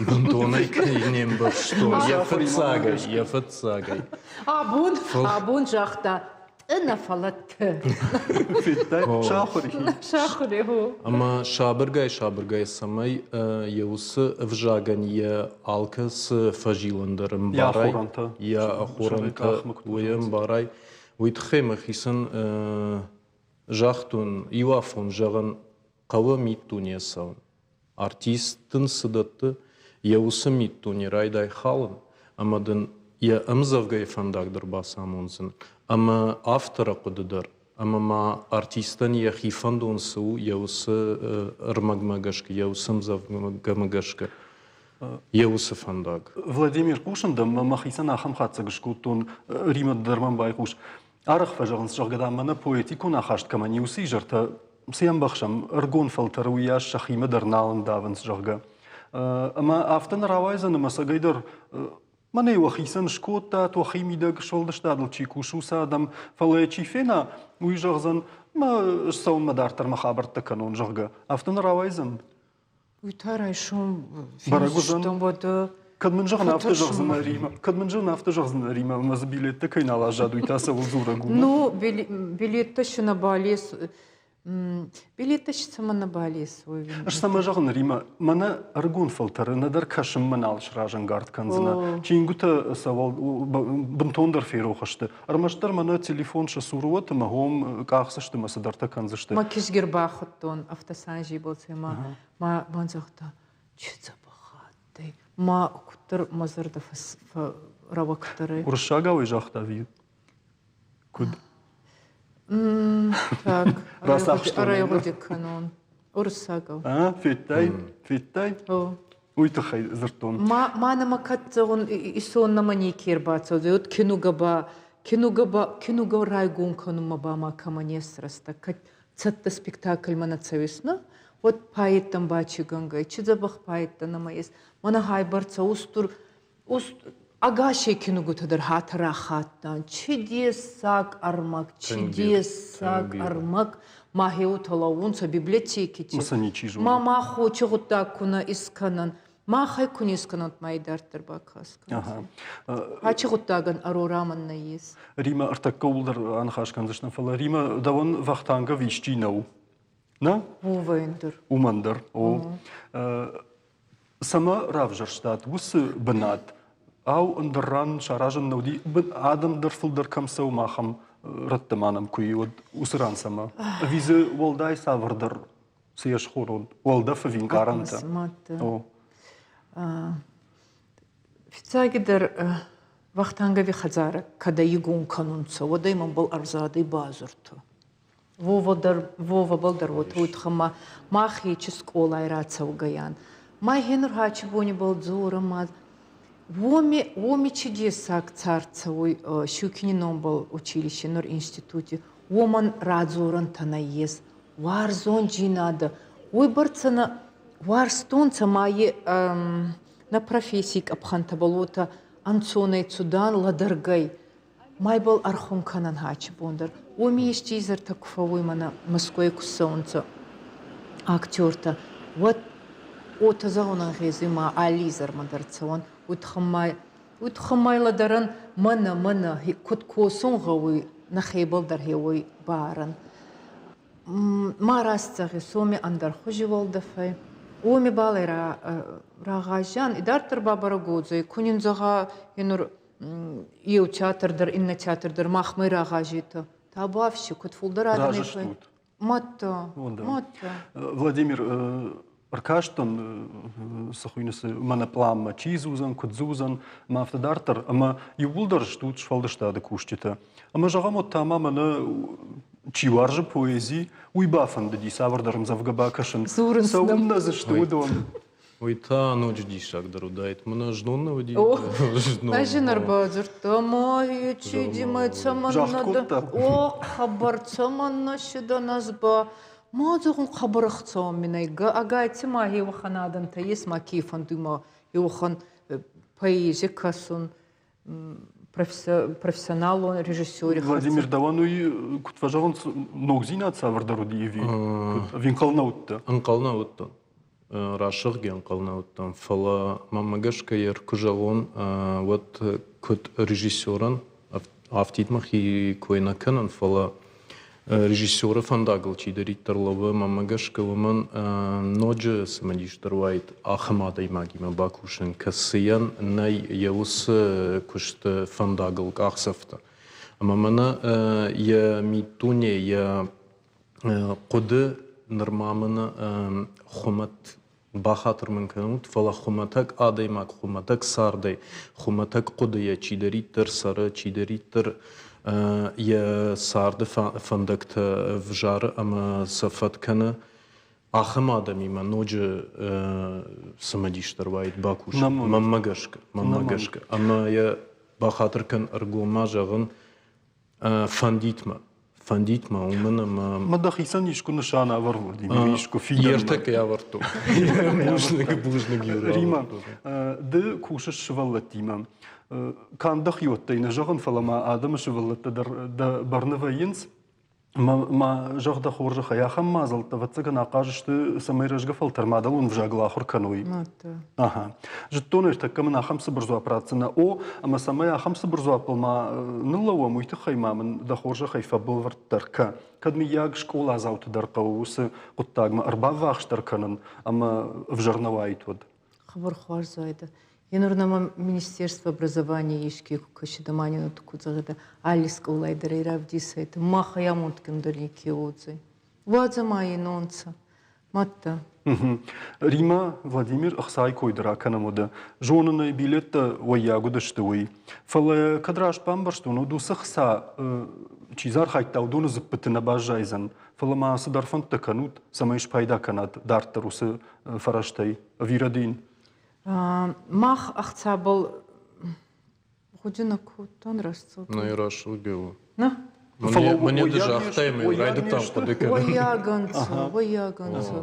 бынтонӕй кӕй не мбӕрстон йӕ фыццагӕй, йӕ фыццагӕй. Абон, абон загъта, нӕ фӕлӕ т. Федтай, сахуыр Сахуыр Ӕмӕ сабыргай-сабыргай цӕмӕй йӕ уыцы ӕвзагӕн йӕ алкӕцы фӕзилӕн дӕр ӕмбарай, йӕ ахорӕнтӕ уый ӕмбарай, уый тыххӕй мӕхицӕн загътон, иу афон зӕгъын, хъӕуы миддуне цӕуын. Артист дын цы дӕтты, йӕ уыцы миддуне райдай халын, ӕмӕ дын йӕ ӕмдзӕвгӕйы фӕндаг дӕр бацамондзӕн, ӕмӕ авторы хъуыды дӕр, ӕмӕ ма артистӕн йӕхи фӕндон цы у, йӕ уыцы ӕрмӕгмӕ гӕсгӕ, йӕ уыцы ӕмдзӕвгӕмӕ гӕсгӕ, йӕ уыцы фӕндаг. Владимир, хъусын дӕм, мӕхицӕн ахӕм хатдзӕг скодтон, Римӕ дӕр мӕм байхъус. Арӕх фӕзӕгъынц, зӕгъгӕ, дам, мӕнӕ поэтикон ахаст кӕмӕн и, уыцы изӕртӕ цы ӕмбӕхсӕм, ӕрыгон фӕлтӕры уыйас сӕхимӕ дӕр нал ӕндавынц, зӕгъгӕ. Ӕмӕ афтӕ нӕ рауайдзӕн, ӕмӕ ӕцӕгӕйдӕр мӕнӕ уӕхицӕн скодтат, уӕхи мидӕг сфӕлдыстадыл чи кусы, уыцы адӕм, фӕлӕ йӕ чи фена, уый зӕгъдзӕн, мӕ ссӕуынмӕ дарддӕр мӕ хабӕрттӕ кӕнон, зӕгъгӕ. Афтӕ нӕ рауайдзӕн? Уый та райсом Бӕрӕг уыдзӕн. фендзыстӕм, уӕдӕ Кӕд мын зӕгъын, афтӕ фӕтӕрсын зӕгъдзынӕ, Римӕ. Кӕд мын зӕгъын, афтӕ зӕгъдзынӕ, Римӕ, ӕмӕ дзы билеттӕ кӕй нал аззад, уый та цӕуыл дзурӕг у? Ну, билеттӕ ще на балес. Билеттӕ цӕмӕн нӕ балес? Ӕз цӕмӕ зӕгъын, Римӕ, мӕнӕ ӕрыгон фӕлтӕры нӕдӕр кӕсынмӕ нал сразӕнгард кӕндзынӕ. Чингуытӕ сӕ бынтондӕр ферох сты. Ӕрмӕстдӕр мӕнӕ телефон сӕ цуры уӕд ӕмӕ хом къахдзысты ӕмӕ цыдӕртӕ кӕндзысты. Мӕ кизги рбахуыдтон автосанжи боцемӕ. Ма мӕн загъта, чи дзӕбӕх адтӕй. Ма куддӕр мӕ зӕрдӕ рӕуӕгдӕр ӕй. Уырыссагау ӕй загъта ӕви куыд? Так, ӕрӕгъуыди кӕнон. Уырыссагау. А, федтай? Федтай? Уый тыххӕй дзырдтон. Ма, ма нӕмӕ кӕд зӕгъун, исон нӕмӕ неке ӕрбацӕудзӕй, от кинугӕ ба, кинугӕ ба, кинугӕ райгон кӕнунмӕ ба ма кӕмӕ не срӕстӕг, кӕд цӕттӕ спектакльмӕ нӕ цӕуис, нӕ? Уӕд поэттӕн ба чи гӕнгӕй, чи дзӕбӕх поэттӕ нӕмӕ ес. Мӕнӕ хайбӕрцӕ устур ӕгасӕй кинугутӕ дӕр хатӕ рахаттан. Чудесаг ӕрмӕг, чудесаг ӕрмӕг. Ма хеутӕ лӕуунцӕ библиотекити. Ма ма хочи гъуддаг ку нӕ искӕнӕн. Махӕй ку не скӕнӕнт, ма идарддӕр бакӕс. Ачи гъуддагӕн ӕрорамӕн нӕййес. Римӕ ӕртӕккӕ ууыл дӕр аныхас кӕндзыстӕм, фӕлӕ Римӕ дӕуӕн Вахтангов исчи нӕу? Нӕ? Уымӕн дӕр. Уымӕн дӕр, о. Цӕмӕ равзӕрстат уыцы бынат? Ау, ӕндӕр ран саразын нӕ уыди, адӕм дӕр фылдӕр кӕм цӕуы, махӕм рӕтты ма нӕм куы и, уӕд уыцы ран цӕмӕ? Ӕви дзы уӕлдай цавӕрдӕр, цы йӕ схонон, уӕлдӕф ӕви ӕнкъарӕнтӕ? О. Фиццагидӕр Вахтангови хӕдзарӕ кӕд игон кӕнунцӕ, уӕд ӕй мӕнбӕл ӕрзадӕй базуртӕ. Вова дӕр, Вовабӕл дӕр уотӕ уотӕ мах ечи скъолай рацӕугӕйан. Ма хенур хачи бонибӕл дзорӕ ма уоми, уоми чи дессаг цард цӕуй Щукини номбӕл училище нур институти, уомӕн радзорӕнтӕ нӕййес. Уарзондзийнадӕ, уойбӕрцӕ нӕ уарзтонцӕ ма е нӕ профессий къӕпхӕнтӕбӕл уотӕ ӕнцонӕй цудан лӕдӕргӕй. Ма ибӕл ӕрхун кӕнӕн хачи бон дӕр. Уоми ести изӕртӕ ку фӕууй мӕнӕ Мӕскуй ку цӕунцӕ актертӕ, уӕд уотӕ зӕгъун ӕнгъезуй ма алли изӕрмӕ дӕр цӕуӕн. Уотӕ лӕдӕрӕн мӕнӕ, мӕнӕ куд косун гъӕуй, нӕхебӕл дӕр хеуой барӕн. Ма раст зӕгъис, уоми ӕндӕрхузи уӕлдӕфӕй. Уоми бал ӕй рагъазиан. Идарддӕр ба бӕрӕг уодзӕй, ку нин зӕгъа, е нур еу театр дӕр, иннӕ театр дӕр махмӕ рагъазетӕ. Табуафси, куд фулдӕр адӕмӕй Мадта, мадта. Владимир, ӕркастӕн, цы хуыйны, цы мӕнӕ пъланмӕ, чи дзы уыдзӕн, куыд дзы уыдзӕн, ӕмӕ афтӕ дарддӕр. Ӕмӕ иууылдӕр стут сфӕлдыстады кусджытӕ. Ӕмӕ зӕгъӕм, уӕд та ма мӕнӕ чи уарзы поэзи, уый бафӕндыди цавӕрдӕр ӕмдзӕвгӕ бакӕсын. Цӕуылнӕ дзы сты уыдон? Уый та ноджы диссагдӕр уыдаид. Мӕнӕ знон нӕ уыди? Ӕз ын ӕрбадзырдта, ма чидимӕ цӕмӕннӕ О, хабар цӕмӕннӕ сидӕн ӕз ба. Ма зӕгъун хабар ӕхцӕуӕн мин ӕй. Ӕгайтима ма еуӕхӕн адӕмтӕ ес, ма ке фӕндуй ма еуӕхӕн поэзи кӕсун профессионалон режиссери Владимир, дӕуӕн уый куыд фӕзӕгъынц, ногдзинад цавӕрдӕр уыди ӕви ӕви ӕнхъӕл нӕ уыдтӕ? Ӕнхъӕл нӕ уыдтӕн. Рӕсугъд ӕнхъӕл нӕ уыдтӕн, фӕлӕ мӕнмӕ гӕсгӕ йе ркуы зӕгъон, уӕд куыд режиссерӕн, афтид мӕхи кой нӕ кӕнын, фӕлӕ режиссеры фӕндагыл чидӕриддӕр лӕууы, мӕнмӕ гӕсгӕ уымӕн ноджы цымыдисдӕр уаид ахӕм адӕймагимӕ бакусын, кӕцыйӕн нӕй йӕ уыцы куысты фӕндагыл къахдзӕфтӕ. Ӕмӕ мӕнӕ йӕ миддуне, йӕ хъуыды нырма мын хуымӕт бахатыр мын кӕнут, фӕлӕ хуымӕтӕг адӕймаг хуымӕтӕг цардӕй, хуымӕтӕг хъуыдыйӕ чидӕриддӕр цӕры, чидӕриддӕр йӕ царды фӕндӕгтӕ взары ӕмӕ сӕ фӕд кӕны, ахӕм адӕмимӕ ноджы цымыдисдӕр уаид бакусын. Мӕнмӕ гӕсгӕ, мӕнмӕ гӕсгӕ. Ӕмӕ йӕ бахатыр кӕн ӕргом ма зӕгъын, Фӕндит мӕ. Фӕндит мӕ, уымӕн ӕмӕ... Мӕ дӕхицӕн искуы нысан ӕвӕр, Владимир, искуы фидӕнмӕ. Ертӕккӕ ӕвӕрдтон. Бузныг, бузныг, Юра. Рима, ды кусыс сывӕллӕттимӕ. Канд дӕхиуӕттӕй нӕ зӕгъын, фӕлӕ ма адӕмы сывӕллӕттӕ дӕр дӕ бӕрны вӕййынц. Ма зӕгъ дӕ хорзӕхӕй, ахӕм мадзӕлттӕ, ӕвӕццӕгӕн, ахъаз сты, цӕмӕй рӕзгӕ фӕлтӕр мадӕлон ӕвзагыл ахуыр кӕной. Аха. Зыдтон ӕртӕккӕ мын ахӕм цыбыр дзуапп ратдзынӕ. О, ӕмӕ цӕмӕй ахӕм цыбыр дзуаппыл ма ныллӕууӕм, уый тыххӕй ма мын дӕ хорзӕхӕй фӕбӕлвырддӕр кӕ. Кӕд мыййаг скъоладзауты дӕр хъӕуы уыцы хъуыддагмӕ ӕрбаввахсдӕр кӕнын ӕмӕ ӕвзӕр нӕ уаид, уӕд. Хъӕбӕр хуарз уайдӕ. Енур нӕмӕ Министерство образования еске ку кӕсидӕ, ма нин ку зӕгъидӕ, алли скъолай дӕр ӕй равдесайтӕ, мах ӕй амондгундӕр неке уодзӕй. Уадзӕ ма инонцӕ. Мадта. Рима, Владимир, ӕхцайы кой дӕр акӕнӕм уӕдӕ. Зонын ӕй, билеттӕ уӕййаг уыдысты, уый. Фӕлӕ кӕд раст бамбӕрстон, уӕд уыцы хца, чи дзы архайдта, уыдоны дзыппыты нӕ баззайдзӕн. Фӕлӕ ма цыдӕр фӕндтӕ кӕнут, цӕмӕй спайда кӕнат дарддӕр уыцы фӕрӕзтӕй. Ӕви рӕдийын? Мах ӕхцабӕл гъуди нӕ кодтан рӕстдзӕугӕ. Нӕ рӕсугъд у. Нӕ? Мӕнӕ ды загътай, мӕ райдыдтам хъуыды кӕнын. Уӕййагӕнцӕ, уӕййагӕнцӕ.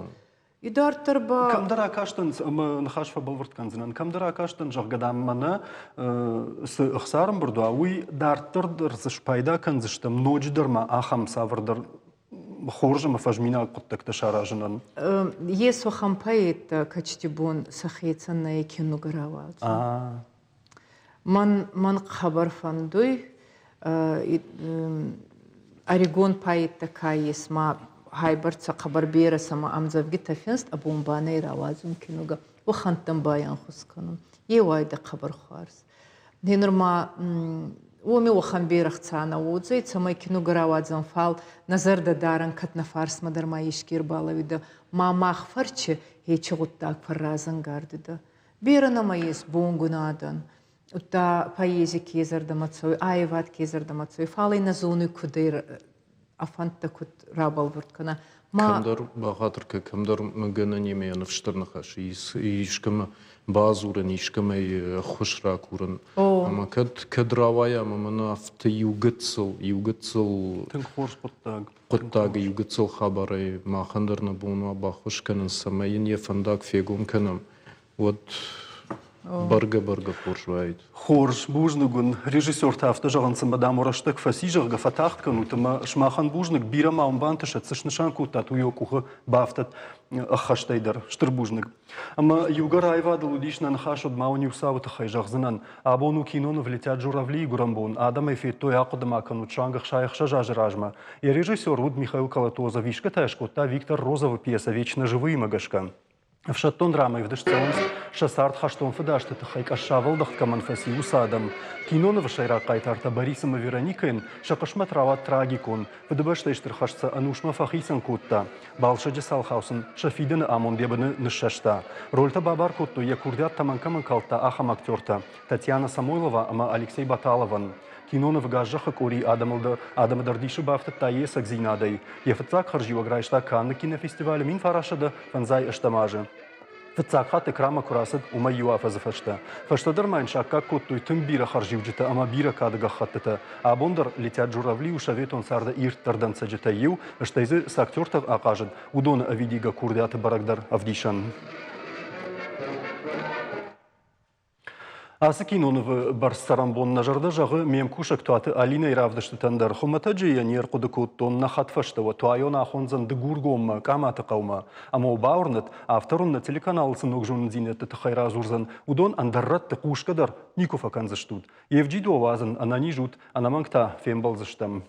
Идарддӕр ба... Кӕмдӕр акастӕн, ӕмӕ ныхас фӕбӕлвырд кӕндзынӕн, кӕмдӕр акастӕн, зӕгъгӕ, дам, мӕнӕ цы ӕхца ӕрӕмбырд уа, уый дарддӕр дӕр дзы спайда кӕндзыстӕм ноджыдӕр ма ахӕм цавӕрдӕр хорз ӕмӕ фӕзминаг хъуыддӕгтӕ саразынӕн. Йесо ахӕм поэттӕ кӕчти бон сӕхецӕн нӕ кинугӕ рауадзун. Мӕн, мӕн хъӕбӕр фӕндуй ӕригон поэттӕ ка ес, ма хайбӕрцӕ хъӕбӕр берӕ сӕмӕ ӕмдзӕвгитӕ финст, а бон ба нӕ рауадзун кинугӕ. Уӕхӕнттӕн байанхус кӕнун. Е уайдӕ хъӕбӕр хуарз. Нур ма уоми уӕхӕн берӕ хца нӕ уодзӕй, цӕмӕй кинугӕ рауадзӕн, фал нӕ зӕрдӕ дарӕн, кӕд нӕ фарсмӕ дӕр ма еске ӕрбалӕуидӕ, ма мах фӕрчи ечи гъуддаг фӕрразӕнгард уидӕ. Берӕ нӕмӕ ес бонгун адӕн, удта поэзи ке зӕрдӕмӕ цӕуй, аййевад ке зӕрдӕмӕ цӕуй, фал ӕй нӕ зонуй, куд ӕй ӕ фӕндтӕ куд рабӕлвурд кӕна. Ма Кӕмдӕр бахатыр кӕ, кӕмдӕр гӕнӕнимӕ йӕ ныфсдӕр ныхас искӕмӕ бадзурын, искӕмӕй ӕххуыс ракурын. Ӕмӕ кӕд кӕд рауайа ӕмӕ мӕнӕ афтӕ иу гыццыл, иу гыццыл Тынг хорз хъуыддаг. Хъуыддаг иу гыццыл хабарӕй махӕн дӕр нӕ бон уа баххуыс кӕнын, цӕмӕй йын йӕ фӕндаг фегом кӕнӕм, уӕд бӕргӕ-бӕргӕ хорз уаид. Хорз, бузныг уын. Режиссертӕ афтӕ зӕгъынц, ӕмӕ дам рӕстӕг фӕци, зӕгъгӕ, фӕтагъд кӕнут ӕмӕ сымахӕн бузныг, бирӕ ма уын бантысӕд, цы снысан кодтат, уый уӕ къухы бафтӕд ӕххӕстӕй дӕр. Стыр бузныг. Ӕмӕ иугӕр аивадыл уыдис нӕ ныхас, уӕд ма уын иу цауы тыххӕй зӕгъдзынӕн. Абон у киноныв «Летят журавли» гуырӕнбон. Адӕмӕй федтой ахъуыды ма кӕнут суанг 66 азы размӕ. Йӕ режиссер уыд Михаил Колотозов, исгӕ та скодта Виктор Розовы пьесӕ «Вечно живые»-мӕ гӕсгӕ. Ӕфсӕддон драмӕйы ӕвдыст цӕуынц, сӕ цард хӕстон фыдазты тыххӕй къӕссавӕлдӕхт кӕмӕн фӕци, уыцы адӕм. Кинонывы сӕйраг хъайтартӕ Борис ӕмӕ Вероникӕйӕн сӕ хъысмӕт рауад трагикон. Фыдыбӕстӕйы Стыр хӕст сӕ ӕнусмӕ фӕхицӕн кодта. Балсӕджы цалхау сын сӕ фидӕны амонд йӕ быны ныссӕста. Рольтӕ бабар кодтой, йӕ курдиат тӕмӕн кӕмӕн калдта, ахӕм актертӕ Татьяна Самойлова ӕмӕ Алексей Баталовӕн. Киноныв Газзӕхы къори адӕмы дӕр дисы бафтыдта йе цӕгдзинадӕй. Йӕ фыццаг хӕрзиуӕг райста Канны кинофестивалы 1958 азы. Фыццаг хатт экранмӕ куы рацыд, уымӕй иу афӕдзы фӕстӕ. Фӕстӕдӕр ма йын саккаг кодтой тынг бирӕ хӕрзиуджытӕ ӕмӕ бирӕ кады гӕххӕттытӕ. Абон дӕр «Летят журавли» у советон царды ирддӕр дӕнцӕджытӕй иу, стӕй дзы цы актертӕ ахъазыд, уыдоны ӕвидигӕ курдиаты бӕрӕгдӕр ӕвдисӕн. Ацы кинонывы бӕрц цӕрӕнбон нӕ зӕрдӕ зӕгъы ме мкусӕг Туаты Алинӕйы равдыстытӕн дӕр. Хуымӕтӕджы йӕ не рхъуыды кодтон нӕ хӕдфӕстӕ уӕ Туайон ахондзӕн Дыгургоммӕ, Къаматы хъӕумӕ. Ӕмӕ уӕ бауырнӕд, автор уын нӕ телеканалы цы ног зонындзинӕдты тыххӕй радзурдзӕн, уыдон ӕндӕр рӕтты хъусгӕ дӕр никуы фӕкӕндзыстут. Йе вджид уӕ уадзын, ӕнӕниз ут, ӕнӕмӕнг та фембӕлдзыстӕм.